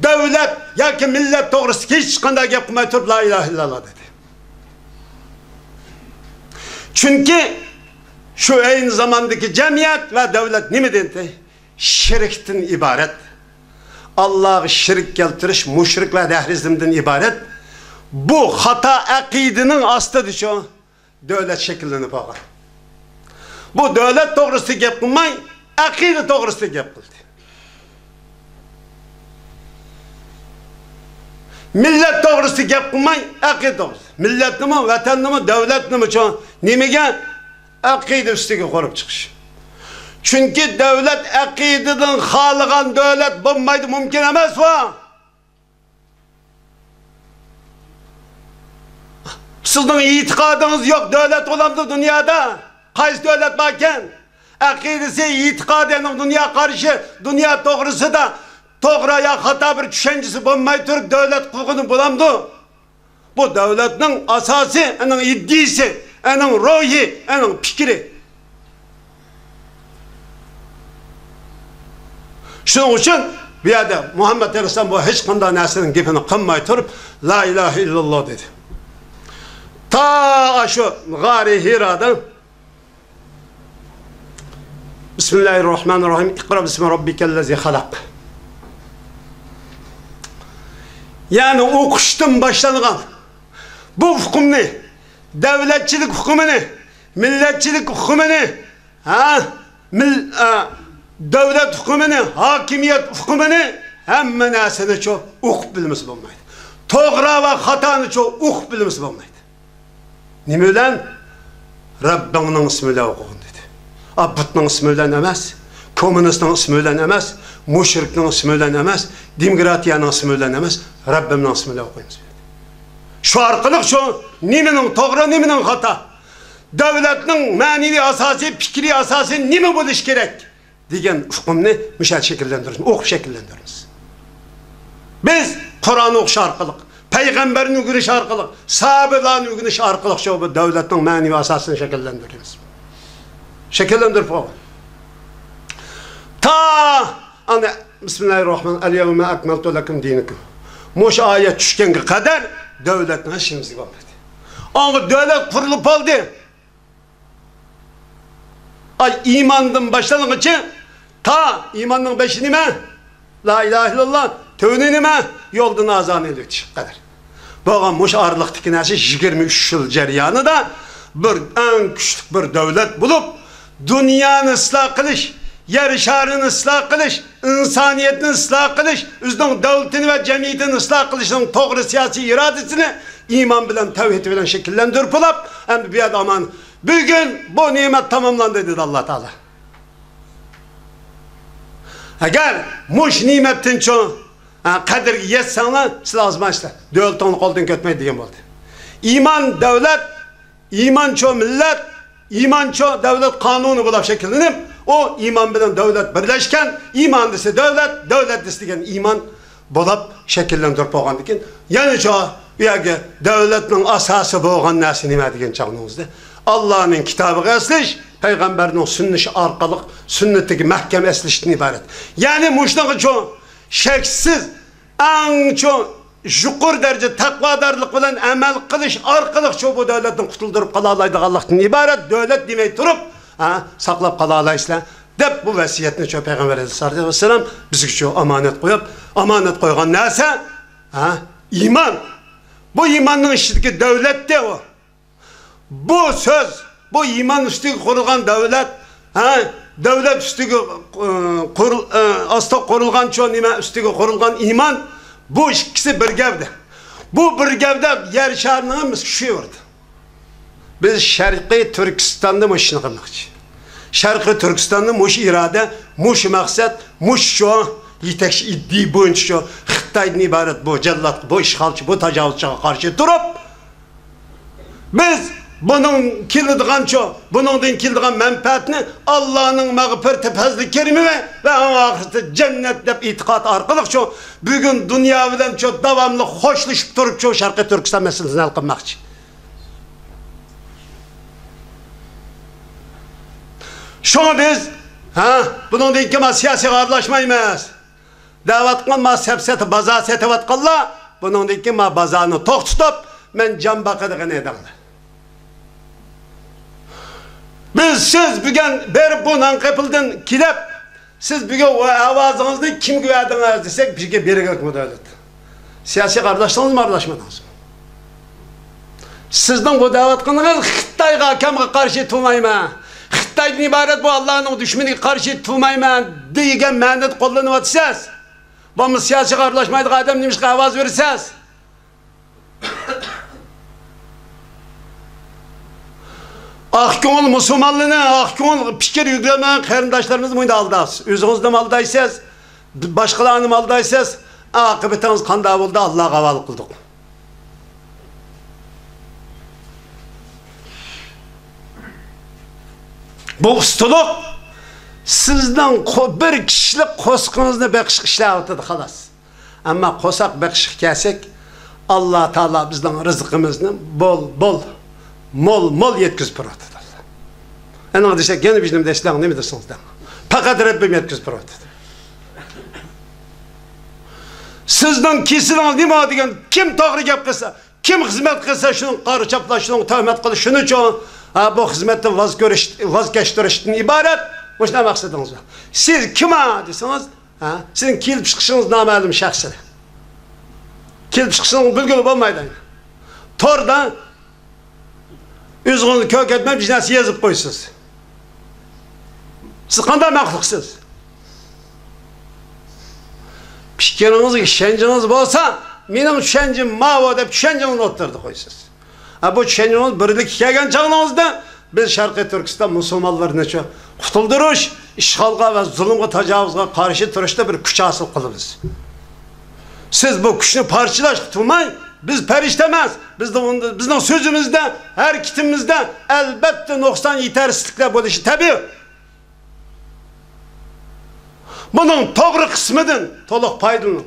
دۆلەت ياكى مىللەت توغرىسىدا ھېچقانداق گەپ قىلماي تۇرۇپ، لا ئىلاھە ئىللاللا دېدى. چۈنكى شۇ ئەينى زاماندىكى جەمئىيەت ۋە دۆلەت نېمىدىن؟ شىركتىن ئىبارەت. ئاللاغا شىرك كەلتۈرۈش، مۇشرىك ۋە دەھرىزمدىن ئىبارەت. بۇ خاتا ئەقىدىنىڭ ئاستىدا شۇ دۆلەت شەكىللىنىپ بولغان. بۇ دۆلەت توغرىسىدا گەپ قىلماي، ئەقىدە توغرىسىدا گەپ قىلدى. مىللەت توغرىسىدا گەپ قىلماي، ئەقىدە توغرىسىدا. مىللەتنىمۇ، ۋەتەننىمۇ، دۆلەتنىمۇ چوڭ نېمىگە؟ ئەقىدە ئۈستىگە قۇرۇپ چىقىش. چۈنكى دۆلەت ئەقىدىدىن خالىغان دۆلەت بولمايدۇ، مۇمكىن ئەمەس بۇ. سىزنىڭ ئېتىقادىڭىز يوق دۆلەت بولامدۇ دۇنيادا؟ قايسى دۆلەت باركەن؟ ئەقىدىسى، ئېتىقادى، ئېنىق دۇنيا قارىشى، دۇنيا توغرىسىدا توغرا يا خاتا بىر چۈشەنچىسى بولماي تۇرۇپ دۆلەت قۇرغىنى بولامدۇ؟ بۇ دۆلەتنىڭ ئاساسى، ئېنىڭ ئىدىيىسى، ئېنىڭ روھى، ئېنىڭ پىكرى. شۇنىڭ ئۈچۈن بۇ يەردە مۇھەممەد ئەلەيھىسسالام بۇ ھېچقانداق نەرسىنىڭ گېپىنى قىلماي تۇرۇپ، لا ئىلاھە ئىللاللا دېدى. تا ئاشۇ غارى ھىرادا، بىسمىللاھىررەھمانىررەھىم، ئىقرا بىسمى رەببىكەللەزى خەلەق. يەنى ئوقۇشتىن باشلانغان بۇ ئۇقۇمنى، دەۋلەتچىلىك ئۇقۇمىنى، مىللەتچىلىك ئۇقۇمىنى، ھە؟ مىل-، ئە، دۆلەت ئۇقۇمىنى، ھاكىمىيەت ئۇقۇمىنى، ھەممە نەرسىنىچۇ ئوقۇپ بىلمىسە بولمايدۇ. توغرا ۋە خاتانىچۇ ئوقۇپ بىلمىسە بولمايدۇ. نېمە بىلەن؟ رەببىڭنىڭ ئىسمى بىلەن ئوقۇغىن دېدى. ئا، بۇتنىڭ ئىسمى بىلەن ئەمەس، كوممۇنىستنىڭ ئىسمى بىلەن ئەمەس، مۇشرىكنىڭ ئىسمى بىلەن ئەمەس، دېموكراتىيەنىڭ ئىسمى بىلەن ئەمەس، رەببىمنىڭ ئىسمى بىلەن ئوقۇيمىز دېدى. شۇ ئارقىلىق شۇ نېمىنىڭ توغرا، نېمىنىڭ خاتا، دۆلەتنىڭ مەنىۋى ئاساسى، پىكرىي ئاساسى نېمە بولۇشى كېرەك دېگەن ئۇقۇمنى مۇشۇ يەردە شەكىللەندۈرىمىز، ئوقۇپ شەكىللەندۈرىمىز. بىز قۇرئان ئوقۇش ئارقىلىق، پەيغەمبەرنى ئۆگىنىش ئارقىلىق، ساھابىلارنى ئۆگىنىش ئارقىلىق شۇ بۇ دۆلەتنىڭ مەنىۋى ئاساسىنى شەكىللەندۈرىمىز. شەكىللەندۈرۈپ بولغان. تا ئانا، بىسمىللاھىررەھمان، ئەليەۋمە ئەكمەلتۇ لەكۇم دىنەكۇم. مۇشۇ ئايەت چۈشكەنگە قەدەر دۆلەتنىڭ ھېچ نېمىسى بولمىدى. ئاڭغا دۆلەت قۇرۇلۇپ بولدى. ئاي، ئىماندىن باشلانغىچە، تا ئىماننىڭ بېشى نېمە؟ لا ئىلاھە ئىللاللا، تۆۋىنى نېمە؟ يولدىن ئازانى ئېلىۋېتىشقا قەدەر بولغان مۇشۇ ئارىلىقتىكى نەرسە يىگىرمە ئۈچ يىل جەريانىدا بىر ئەڭ كۈچلۈك بىر دۆلەت بولۇپ، دۇنيانى ئىسلاھ قىلىش، يەر شارىنى ئىسلاھ قىلىش، ئىنسانىيەتنى ئىسلاھ قىلىش، ئۆزىنىڭ دۆلىتىنى ۋە جەمئىيىتىنى ئىسلاھ قىلىشنىڭ توغرا سىياسىي ئىرادىسىنى ئىمان بىلەن، تەۋھىد بىلەن شەكىللەندۈرۈپ بولۇپ، ئەمدى بۇ يەردە ئامان. بۈگۈن بۇ نېمەت تاماملاندى، دېدى ئاللا تائالا. ئەگەر مۇشۇ نېمەتتىنچۇ، ھە، قەدرىگە يەتسەڭلار، سىلەر ئازمايسىلەر. دۆلىتىڭنى قولدىن كەتمەيدۇ دېگەن بولدى. ئىمان دۆلەت، ئىمانچۇ مىللەت، ئىمانچۇ دۆلەت قانۇنى بولاپ شەكىللىنىپ، ئۇ ئىمان بىلەن دۆلەت بىرلەشكەن، ئىمان دېسە دۆلەت، دۆلەت دېسە دېگەن ئىمان بولاپ شەكىللەندۈرۈپ بولغاندىن كېيىن، يەنىچۇ ئۇ يەرگە دۆلەتنىڭ ئاساسى بولغان نەرسە نېمە دېگەن چاغنىڭىزدا، ئاللانىڭ كىتابىغا ئەسلىش، پەيغەمبەرنىڭ سۈننىتى ئارقىلىق سۈننىتىگە مەھكەم ئەسلىشتىن ئىبارەت. يەنى مۇشۇنىڭغىچۇ شەكسىز ئەڭ چوڭ يۇقىرى دەرىجە تەقۋادارلىق بىلەن ئەمەل قىلىش ئارقىلىقچۇ بۇ دۆلەتنى قۇتۇلدۇرۇپ قالالايدىغانلىقتىن ئىبارەت، دۆلەت دېمەي تۇرۇپ، ھە، ساقلاپ قالالايسىلەر، دەپ بۇ ۋەسىيەتنىچۇ پەيغەمبەر ئەلەيھىسسالاتۇ ۋەسسالام بىزگىچۇ ئامانەت قويۇپ، ئامانەت قويغان نەرسە، ھە، ئىمان. بۇ ئىماننىڭ ئىچىدىكى دۆلەتتە ئۇ. بۇ سۆز، بۇ ئىمان ئۈستىگە قۇرۇلغان دۆلەت، ھە، دۆلەت ئۈستىگە، ئى، قۇرۇل-، ئى، ئاستا قۇرۇلغانچۇ نېمە ئۈستىگە قۇرۇلغان ئىمان، بۇ ئىككىسى بىر گەۋدە. بۇ بىر گەۋدە يەر شارىنىڭ ھەممىسى كۈچىيىۋەردى. بىز شەرقىي تۈركىستاندا مۇشۇ ئىشنى قىلماقچى. شەرقىي تۈركىستاندا مۇشۇ ئىرادە، مۇشۇ مەقسەت، مۇشۇ يېتەكچى ئىدىيە بويىچە خىتايدىن ئىبارەت بۇ جاللاتقا، بۇ ئىشغالچى، بۇ تاجاۋۇزچىغا قارشى تۇرۇپ، بىز بۇنىڭ كېلىدىغانچۇ، بۇنىڭدىن كېلىدىغان مەنپەئەتنى ئاللانىڭ مەغپىرىتى، پەزلى، كېرىمى ۋە ئەڭ ئاخىرىسى جەننەت دەپ ئېتىقاد ئارقىلىقچۇ، بۈگۈن دۇنيا بىلەنچۇ داۋاملىق خوشلىشىپ تۇرۇپچۇ شەرقىي تۈركىستان مەسىلىسىنى ھەل قىلماقچى. شۇڭا بىز، ھە، بۇنىڭدىن كېيىن ما سىياسىيغا ئارىلاشمايمىز دەۋاتقان ما سەپسەتە بازار سېتىۋاتقانلار، بۇنىڭدىن كېيىن ما بازارنى توختىتىپ، مەن جان باقىدىغىنى دەڭلار. بىز، سىز بۈگۈن بېرىپ بۇ نانقېپىلدىن كېلىپ، سىز بۈگۈن ئاۋازىڭىزنى كىمگە بەردىڭىز دېسەك، بىزگە بېرگەنكى دۆلەت. سىياسىي قارداشلىرىڭىزمۇ ئارىلاشمىدىڭىز. سىزنىڭ بۇ دەۋاتقىنىڭىز خىتايغا، ئاكامغا قارشى تۇرمايمەن، خىتايدىن ئىبارەت بۇ ئاللانىڭ دۈشمىنىگە قارشى تۇرمايمەن دېگەن مەنىدە قوللىنىۋاتىسىز. بولمىسا سىياسىيغا ئارىلاشمايدىغان ئادەم نېمىشقا ئاۋاز بېرىسىز؟ ئاق كۆڭۈل مۇسۇلمانلىرىنى، ئاق كۆڭۈل پىكىر يۈرگۈزمىگەن قېرىنداشلىرىمىزنى مۇنداق ئالدايسىز. ئۆزىڭىزنىمۇ ئالدايسىز، باشقىلارنىمۇ ئالدايسىز. ئاقىۋىتىڭىز قانداق بولدى، ئاللاغا ھاۋالە قىلدۇق. بۇ ئۇستىلىق سىزنىڭ قو-، بىر كىشىلىك قورسىقىڭىزنى بېقىشقا ئىشلەۋاتىدۇ، خالاس. ئەمما قورساق بېقىشقا كەلسەك، ئاللا تائالا بىزنىڭ رىزقىمىزنى بول، بول، مول، مول يەتكۈزۈپ بېرىۋاتىدۇ. ئەنىڭ دېسەك، يەنە بىر نېمە دەيسىلەر، نېمە دېسىڭىز دەڭ. پەقەت رەببىم يەتكۈزۈپ بېرىۋاتىدۇ. سىزنىڭ كېسىلىڭىز نېمە دېگەن، كىم توغرا گەپ قىلسا، كىم خىزمەت قىلسا، شۇنىڭغا قارا چاپلاش، شۇنىڭغا تۆھمەت قىلىش، شۇنىڭچۇ، ھە، بۇ خىزمەتتىن ۋاز كۆرۈش، ۋاز كەچتۈرۈشتىن ئىبارەت. مۇشۇنداق مەقسىتىڭىز بار. سىز كىم ھە دېسىڭىز، ھە، سىزنىڭ كېلىپ چىقىشىڭىز نامەلۇم شەخسلەر. كېلىپ چىقىشىڭىز بىلگىلى بولمايدۇ. توردا ئۆزىڭىزنى كۆركەتمەي بىر نەرسە يېزىپ قويىسىز. سىز قانداق مەخلۇقسىز؟ پىكرىڭىزگە ئىشەنچىڭىز بولسا، مېنىڭ چۈشەنچەم ماۋۇ دەپ چۈشەنچىڭىزنى ئوتتۇرىدا قويىسىز. ھە، بۇ چۈشەنچىڭىز بىرلىككە كەلگەن چاغىڭىزدا، بىز شەرقىي تۈركىستان مۇسۇلمانلىرىنىچۇ قۇتۇلدۇرۇش، ئىشغالغا ۋە زۇلۇمغا، تاجاۋۇزغا قارشى تۇرۇشتا بىر كۈچ ھاسىل قىلىمىز. سىز بۇ كۈچنى پارچىلاشقا تۇرماي، بىز پەرىشتە ئەمەس، بىزنىڭ، بىزنىڭ سۆزىمىزدە، ھەرىكىتىمىزدە ئەلبەتتە نۇقسان، يېتەرسىزلىكلەر بولۇشى تەبىئىي. بۇنىڭ توغرا قىسمىدىن تولۇق پايدىلىنىڭ.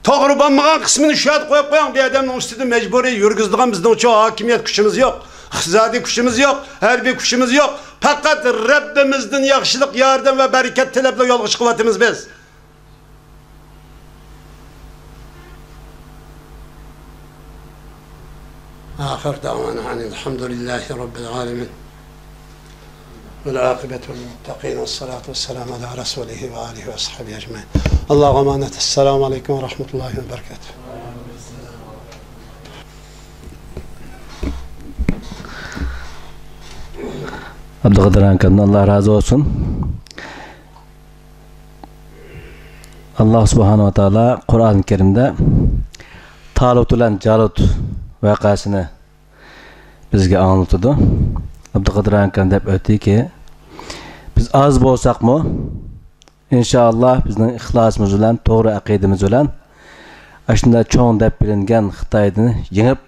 توغرا بولمىغان قىسمىنى شۇ يەردە قويۇپ قويۇڭ. بۇ ئادەمنىڭ ئۈستىدىن مەجبۇرىي يۈرگۈزىدىغان بىزنىڭچۇ ھاكىمىيەت كۈچىمىز يوق، ئىقتىسادىي كۈچىمىز يوق، ھەربىي كۈچىمىز يوق. پەقەت رەببىمىزدىن ياخشىلىق، ياردەم ۋە بەرىكەت تىلەپلا يولغا چىقىۋاتىمىز بىز. آخر دعوانا أن الحمد لله رب العالمين. والعاقبة للمتقين والصلاة والسلام على رسوله وآله وأصحابه أجمعين. اللهم أمانة. السلام عليكم ورحمة الله وبركاته. ئابدۇقادىر ئاكامدىن ئاللا رازى بولسۇن. ئاللاھ سۇبھانەھۇ ۋە تائالا قۇرئان كەرىمدە تالۇت بىلەن جالۇت ۋەقەسىنى بىزگە ئاڭلىتىدۇ. ئابدۇقادىر ئاكام دەپ ئۆتتىكى، بىز ئاز بولساقمۇ، ئىنشائاللاھ، بىزنىڭ ئىخلاسىمىز بىلەن، توغرا ئەقىدىمىز بىلەن ئاشۇنداق چوڭ دەپ بىلىنگەن خىتاينى يېڭىپ،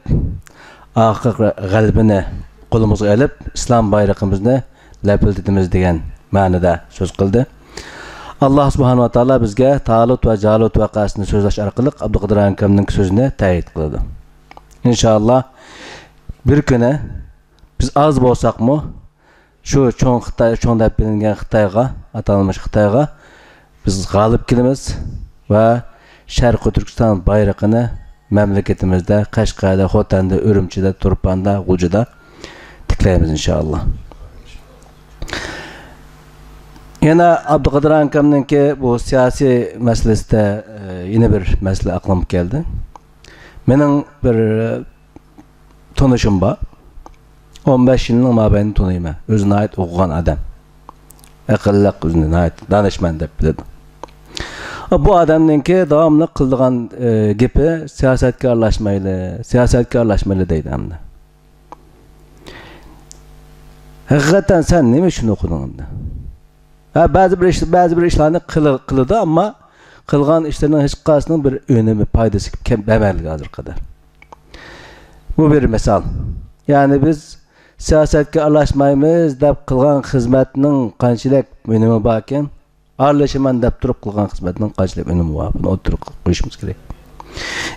ئاخىرقى غەلىبىنى قولىمىزغا ئېلىپ، ئىسلام بايرىقىمىزنى لەپىلدىتىمىز دېگەن مەنىدە سۆز قىلدى. ئاللاھ سۇبھانەھۇ ۋە تائالا بىزگە تالۇت ۋە جالۇت ۋەقەسىنى سۆزلەش ئارقىلىق ئابدۇقادىر ئاكامنىڭ سۆزىنى تەئيىد قىلىدۇ. ئىنشائاللاھ، بىر كۈنى بىز ئاز بولساقمۇ، شۇ چوڭ خىتاي، چوڭ دەپ بىلىنگەن خىتايغا، ئاتالمىش خىتايغا بىز غالىب كېلىمىز ۋە شەرقىي تۈركىستان بايرىقىنى مەملىكىتىمىزدە، قەشقەردە، خوتەندە، ئۈرۈمچىدە، تۇرپاندا، غۇلجىدا تىكلەيمىز، ئىنشائاللاھ. يەنە ئابدۇقادىر ئاكامنىڭكى بۇ سىياسىي مەسىلىسىدە، ئە، يەنە بىر مەسىلە ئەقلىمگە كەلدى. مېنىڭ بىر تونۇشۇم بار. ئون بەش يىلنىڭ مابەينىدە تونۇيمەن. ئۆزى ناھايىتى ئوقۇغان ئادەم. ئەقىللىق، ئۆزىنى ناھايىتى دانىشمەن دەپ بىلىدۇ. بۇ ئادەمنىڭكى داۋاملىق قىلىدىغان، ئە، گېپى، «سىياسەتكە ئارىلاشمايلى، سىياسەتكە ئارىلاشمايلى» دەيدۇ ئەمدى. ھەقىقەتەن سەن نېمە ئۈچۈن ئوقۇدۇڭ ئەمدى؟ ھە، بەزى بىر ئىش، بەزى بىر ئىشلارنى قىلى-، قىلىدۇ، ئەمما قىلغان ئىشلىرىنىڭ ھېچقايسىنىڭ بىر ئۈنۈمى، پايدىسى كەم-، بەرمەيدىغان ھازىرقىدەر. بۇ بىر مىسال. يەنى بىز سىياسەتكە ئارىلاشمايمىز دەپ قىلغان خىزمەتنىڭ قانچىلىك ئۈنۈمى باركەن؟ ئارىلىشىمەن دەپ تۇرۇپ قىلغان خىزمەتنىڭ قانچىلىك ئۈنۈمى بار؟ بۇنى ئوتتۇرىغا قويۇشىمىز كېرەك.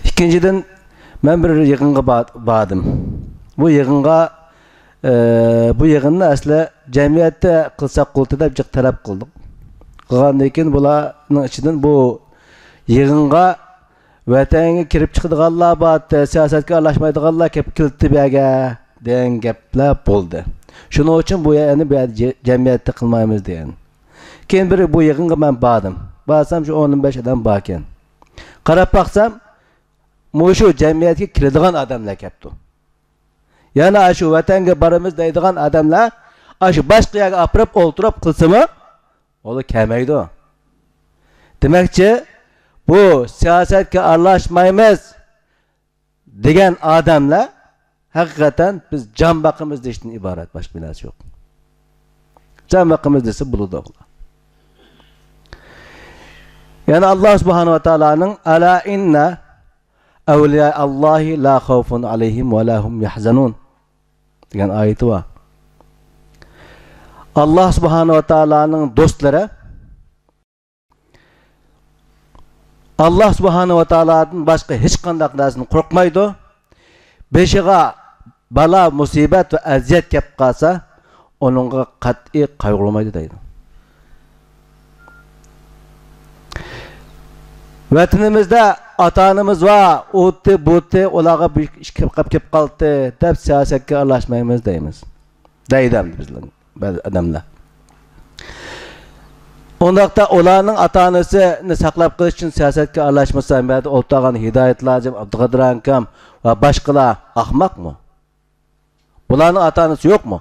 ئىككىنچىدىن، مەن بىر يىغىنغا بار-، باردىم. بۇ يىغىنغا، ئە، بۇ يىغىننى ئەسلى جەمئىيەتتە قىلساق بولاتتى دەپ جىق تەلەپ قىلدۇق. قىلغاندىن كېيىن بۇلارنىڭ ئىچىدىن بۇ يىغىنغا ۋەتەنگە كىرىپ چىقىدىغانلار بار، سىياسەتكە ئارىلاشمايدىغانلار كەپ كېلىپتۇ بۇ يەرگە دېگەن گەپلەر بولدى. شۇنىڭ ئۈچۈن بۇ يەرنى، بۇ يەردە جە-، جەمئىيەتتە قىلمايمىز دېگەن. كېيىن بىر بۇ يىغىنغا مەن باردىم. بارسام شۇ ئون بەش ئادەم باركەن. قاراپ باقسام، مۇشۇ جەمئىيەتكە كىرىدىغان ئادەملەر كەپتۇ. يەنى ئاشۇ ۋەتەنگە بارىمىز دەيدىغان ئادەملەر ئاشۇ باشقا يەرگە ئاپىرىپ ئولتۇرۇپ قىلسىمۇ، ئۇلار كەلمەيدۇ. دېمەكچى، بۇ سىياسەتكە ئارىلاشمايمىز دېگەن ئادەملەر ھەقىقەتەن بىز جان باقىمىز دېيىشتىن ئىبارەت، باشقا بىر نەرسە يوق. جان باقىمىز دېسە بولىدۇ. يەنە ئاللاھ سۇبھانەھۇ ۋە تائالانىڭ «ئەلا ئىننە ئەۋلىيا ئاللاھى لا خەۋفۇن ئەلەيھىم ۋە لا ھۇم يەھزەنۇن» دېگەن ئايىتى بار. ئاللاھ سۇبھانەھۇ ۋە تائالانىڭ دوستلىرى ئاللاھ سۇبھانەھۇ ۋە تائالادىن باشقا ھېچقانداق نەرسىدىن قورقمايدۇ. بېشىغا بالا، مۇسىبەت ۋە ئەزىيەت كەپ قالسا، ئۇنىڭغا قەتئىي قايغۇرمايدۇ دەيدۇ. ۋەتىنىمىزدە ئاتا-ئانىمىز بار، ئۇتى، بۇتى، ئۇلارغا بىر ئىش كەپ، كەپ قالدى دەپ سىياسەتكە ئارىلاشمايمىز دەيمىز. دەيدۇ ئەمدى بىزنىڭ بەزى ئادەملەر. ئۇنداقتا ئۇلارنىڭ ئاتا-ئانىسىنى ساقلاپ قېلىش ئۈچۈن سىياسەتكە ئارىلاشمىسا، مۇ يەردە ئولتۇرغان ھىدايەت لازىم، ئابدۇقادىر ئاكام ۋە باشقىلار ئاخماقمۇ؟ بۇلارنىڭ ئاتا-ئانىسى يوقمۇ؟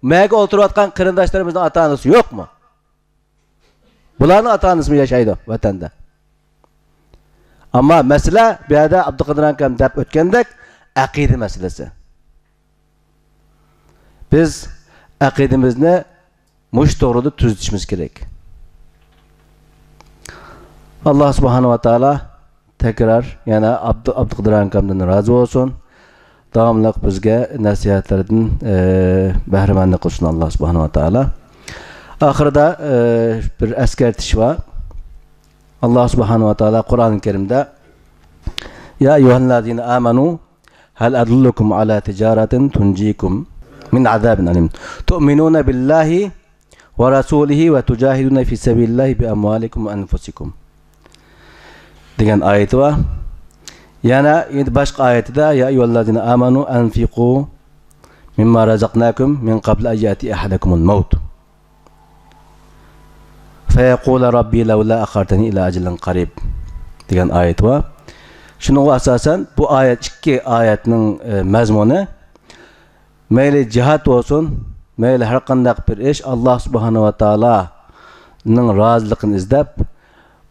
مۇ يەردە ئولتۇرۇۋاتقان قېرىنداشلىرىمىزنىڭ ئاتا-ئانىسى يوقمۇ؟ بۇلارنىڭ ئاتا-ئانىسىمۇ ياشايدۇ ۋەتەندە. ئەمما مەسىلە بۇ يەردە ئابدۇقادىر ئاكام دەپ ئۆتكەندەك ئەقىدە مەسىلىسى. بىز ئەقىدىمىزنى مۇشۇ توغرىدا تۈزىتىشىمىز كېرەك. ئاللاھ سۇبھانەھۇ ۋە تائالا تەكرار يەنە ئابدۇ-، ئابدۇقادىر ئاكامدىن رازى بولسۇن. داۋاملىق بىزگە نەسىھەتلىرىدىن، ئى، بەھرىمەنلىك قىلسۇن ئاللاھ سۇبھانەھۇ ۋە تائالا. ئاخىرىدا، ئى، بىر ئەسكەرتىش بار. ئاللاھ سۇبھانەھۇ ۋە تائالا قۇرئان كەرىمدە، يا أيها الذين آمنوا هل أدلكم على تجارة تنجيكم من عذاب أليم تؤمنون بالله ورسوله وتجاهدون في سبيل الله بأموالكم وأنفسكم دېگەن ئايىتى بار. يەنە ئەمدى باشقا ئايىتىدە، يا أيها الذين آمنوا أنفقوا مما رزقناكم من قبل أن يأتي أحدكم الموت فيقول رب لولا أخرتني إلى أجل قريب دېگەن ئايەت بار. شۇنىڭغا ئاساسەن، بۇ ئايەت، ئىككى ئايەتنىڭ، ئى، مەزمۇنى، مەيلى جىھاد بولسۇن، مەيلى ھەر قانداق بىر ئىش، ئاللاھ سۇبھانەھۇ ۋە تائالانىڭ رازىلىقىنى ئىزدەپ،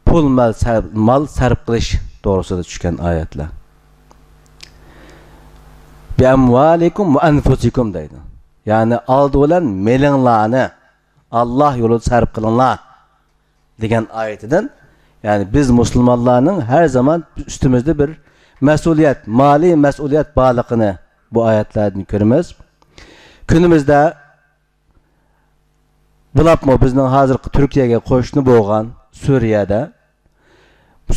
پۇل مال سەر-، مال سەرپ قىلىش توغرىسىدا چۈشكەن ئايەتلەر. بىئەمۋالىكۇم ۋە ئەنفۇسىكۇم دەيدۇ. يەنى ئالدى بىلەن مېلىڭلارنى ئاللا يولىدا سەرپ قىلىڭلار دېگەن ئايىتىدىن، يەنى بىز مۇسۇلمانلارنىڭ ھەر زامان ئۈستىمىزدە بىر مەسئۇلىيەت، مالىي مەسئۇلىيەت بارلىقىنى بۇ ئايەتلەردىن كۆرىمىز. كۈنىمىزدە بولۇپمۇ بىزنىڭ ھازىرقى تۈركىيەگە قوشنا بولغان سۈرىيەدە،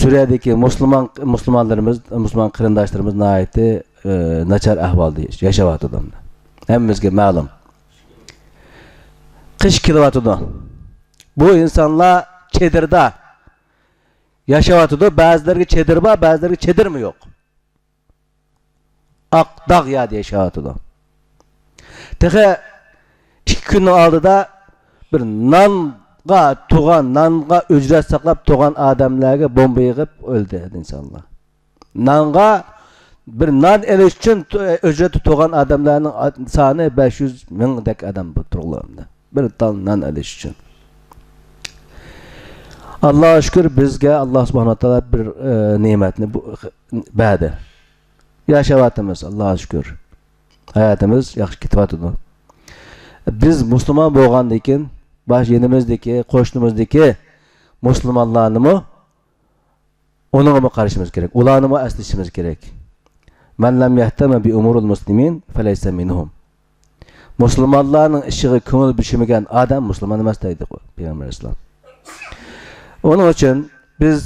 سۈرىيەدىكى مۇسۇلمان، مۇسۇلمانلىرىمىز، مۇسۇلمان قېرىنداشلىرىمىز ناھايىتى، ئى، ناچار ئەھۋالدا ياش-، ياشاۋاتىدۇ. ھەممىمىزگە مەلۇم. قىش كېلىۋاتىدۇ. بۇ ئىنسانلار چېدىردا ياشاۋاتىدۇ. بەزىلەرگە چېدىر بار، بەزىلەرگە چېدىرمۇ يوق. ئاق داغ يەردە ياشاۋاتىدۇ. تېخى ئىككى كۈننىڭ ئالدىدا بىر نانغا تۇغان، نانغا ئۆجرەت ساقلاپ تۇغان ئادەملەرگە بومبا يېغىپ ئۆلدى ئىنسانلار. نانغا، بىر نان ئېلىش ئۈچۈن تۇ-، ئۆجرەتتە تۇغان ئادەملەرنىڭ ئا-، سانى بەش يۈز مىڭدەك ئادەم بولۇپ تۇرغان. بىر تال نان ئېلىش ئۈچۈن. ئاللاغا شۈكۈر، بىزگە ئاللا سۇبھانەھۇ ۋە تائالا بىر، ئى، نېمەتنى بۇ، بەردى. ياشاۋاتىمىز، ئاللاغا شۈكۈر. ھاياتىمىز ياخشى كېتىۋاتىدۇ. بىز مۇسۇلمان بولغاندىن كېيىن، باش يېنىمىزدىكى، قوشنىمىزدىكى مۇسۇلمانلارنىمۇ ئۇنىڭغىمۇ قارىشىمىز كېرەك، ئۇلارنىمۇ ئەسلىشىمىز كېرەك. مەن لەم يەھتەممە بى ئۇمۇرىل مۇسلىمىن فەلەيسە مىنھۇم. مۇسۇلمانلارنىڭ ئىشىغا كۆڭۈل بۆلمىگەن ئادەم مۇسۇلمان ئەمەس دەيدۇ پەيغەمبەر ئەلەيھىسسالام. ئۇنىڭ ئۈچۈن بىز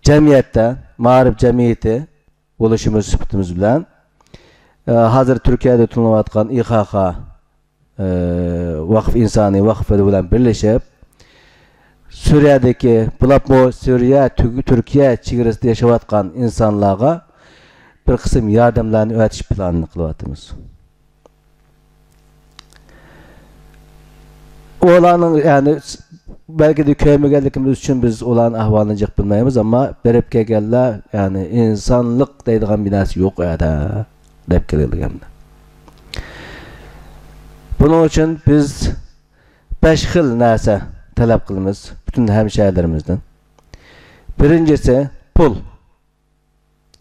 جەمئىيەتتە، مائارىپ جەمئىيىتى بولۇشىمىز سۈپىتىمىز بىلەن، ئە، ھازىر تۈركىيەدە تولۇنۇۋاتقان ئى خا خا، ئە، ۋاقىف ئىنسانىي ۋاقىپلىرى بىلەن بىرلىشىپ، سۈرىيەدىكى، بولۇپمۇ سۈرىيە، تۈ-، تۈركىيە چېگرىسىدا ياشاۋاتقان ئىنسانلارغا بىر قىسىم ياردەملەرنى ئەۋەتىش پىلانىنى قىلىۋاتىمىز. ئۇلارنىڭ، يەنى، بەلكىدە كۆرمىگەنلىكىمىز ئۈچۈن بىز ئۇلارنىڭ ئەھۋالىنى جىق بىلمەيمىز، ئەمما بېرىپ كەلگەنلەر، يەنى، ئىنسانلىق دەيدىغان بىر نەرسە يوق ئۇ يەردە، دەپ كەلگەن. بۇنىڭ ئۈچۈن بىز بەش خىل نەرسە تەلەپ قىلىمىز پۈتۈن ھەمشەھىرىلىرىمىزدىن. بىرىنچىسى، پۇل.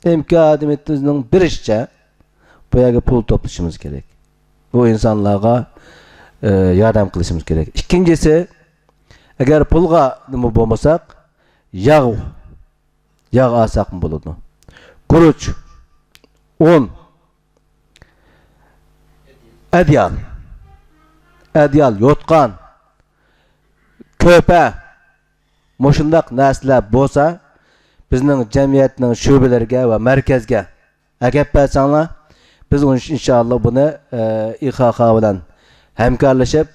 ئىمكانىيىتىمىزنىڭ بېرىشىچە بۇ يەرگە پۇل توپلىشىمىز كېرەك. بۇ ئىنسانلارغا، ئە، ياردەم قىلىشىمىز كېرەك. ئىككىنچىسى، ئەگەر پۇلغا نېمە بولمىساق، ياغ، ياغ ئالساقمۇ بولىدۇ. گۈرۈچ، ئۇن، ئەدىيال، ئەدىيال، يوتقان، كۆپە، مۇشۇنداق نەرسىلەر بولسا، بىزنىڭ جەمئىيەتنىڭ شۆبىلىرىگە ۋە مەركەزگە ئەكەپ بەرسەڭلار، بىز ئۇن-، ئىنشائاللا بۇنى، ئە، ئى خا خا بىلەن ھەمكارلىشىپ،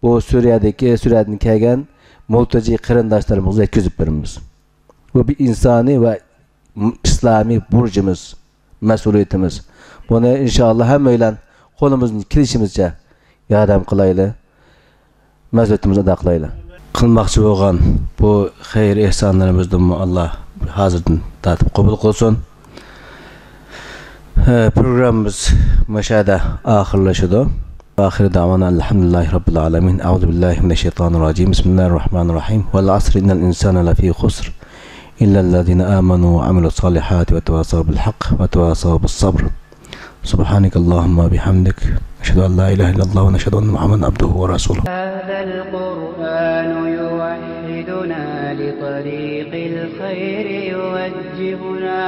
بۇ سۈرىيەدىكى، سۈرىيەدىن كەلگەن مۇلتىجى قېرىنداشلىرىمىزغا يەتكۈزۈپ بېرىمىز. بۇ بىر ئىنسانىي ۋە ئىسلامىي بۇرچىمىز، مەسئۇلىيىتىمىز. بۇنى ئىنشائاللا ھەممەيلەن قولىمىزدىن كېلىشىمىزچە ياردەم قىلايلى. مەسئۇلىيىتىمىزنى ئادا قىلايلى. قىلماقچى بولغان بۇ خەير ئېھسانلىرىمىزدىنمۇ ئاللا ھازىردىن تارتىپ قوبۇل قىلسۇن. ھە، پروگراممىمىز مۇشۇ يەردە ئاخىرلىشىدۇ. وآخر دعوانا أن الحمد لله رب العالمين. أعوذ بالله من الشيطان الرجيم. بسم الله الرحمن الرحيم. والعصر إن الإنسان لفي خسر. إلا الذين آمنوا وعملوا الصالحات وتواصوا بالحق وتواصوا بالصبر. سبحانك اللهم وبحمدك، نشهد أن لا إله إلا الله، ونشهد أن محمدا عبده ورسوله. هذا القرآن يوحدنا لطريق الخير يوجهنا.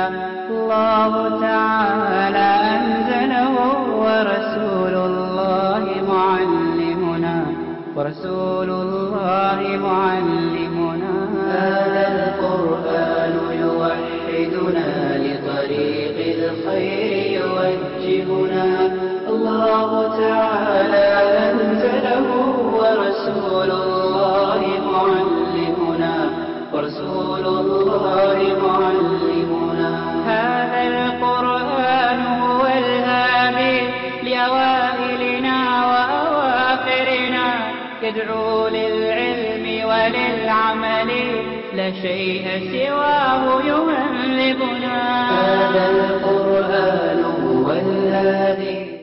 الله تعالى أنزله ورسول الله معلمنا. ورسول الله معلمنا. هذا القرآن يوحدنا لطريق الخير يوجهنا. الله تعالى أنزله ورسول الله معلمنا. ورسول الله معلمنا. هذا القرآن هو الهادي لأوائلنا وأواخرنا. يدعو للعلم وللعمل، لا شيء سواه يهذبنا. هذا القرآن هو الهادي.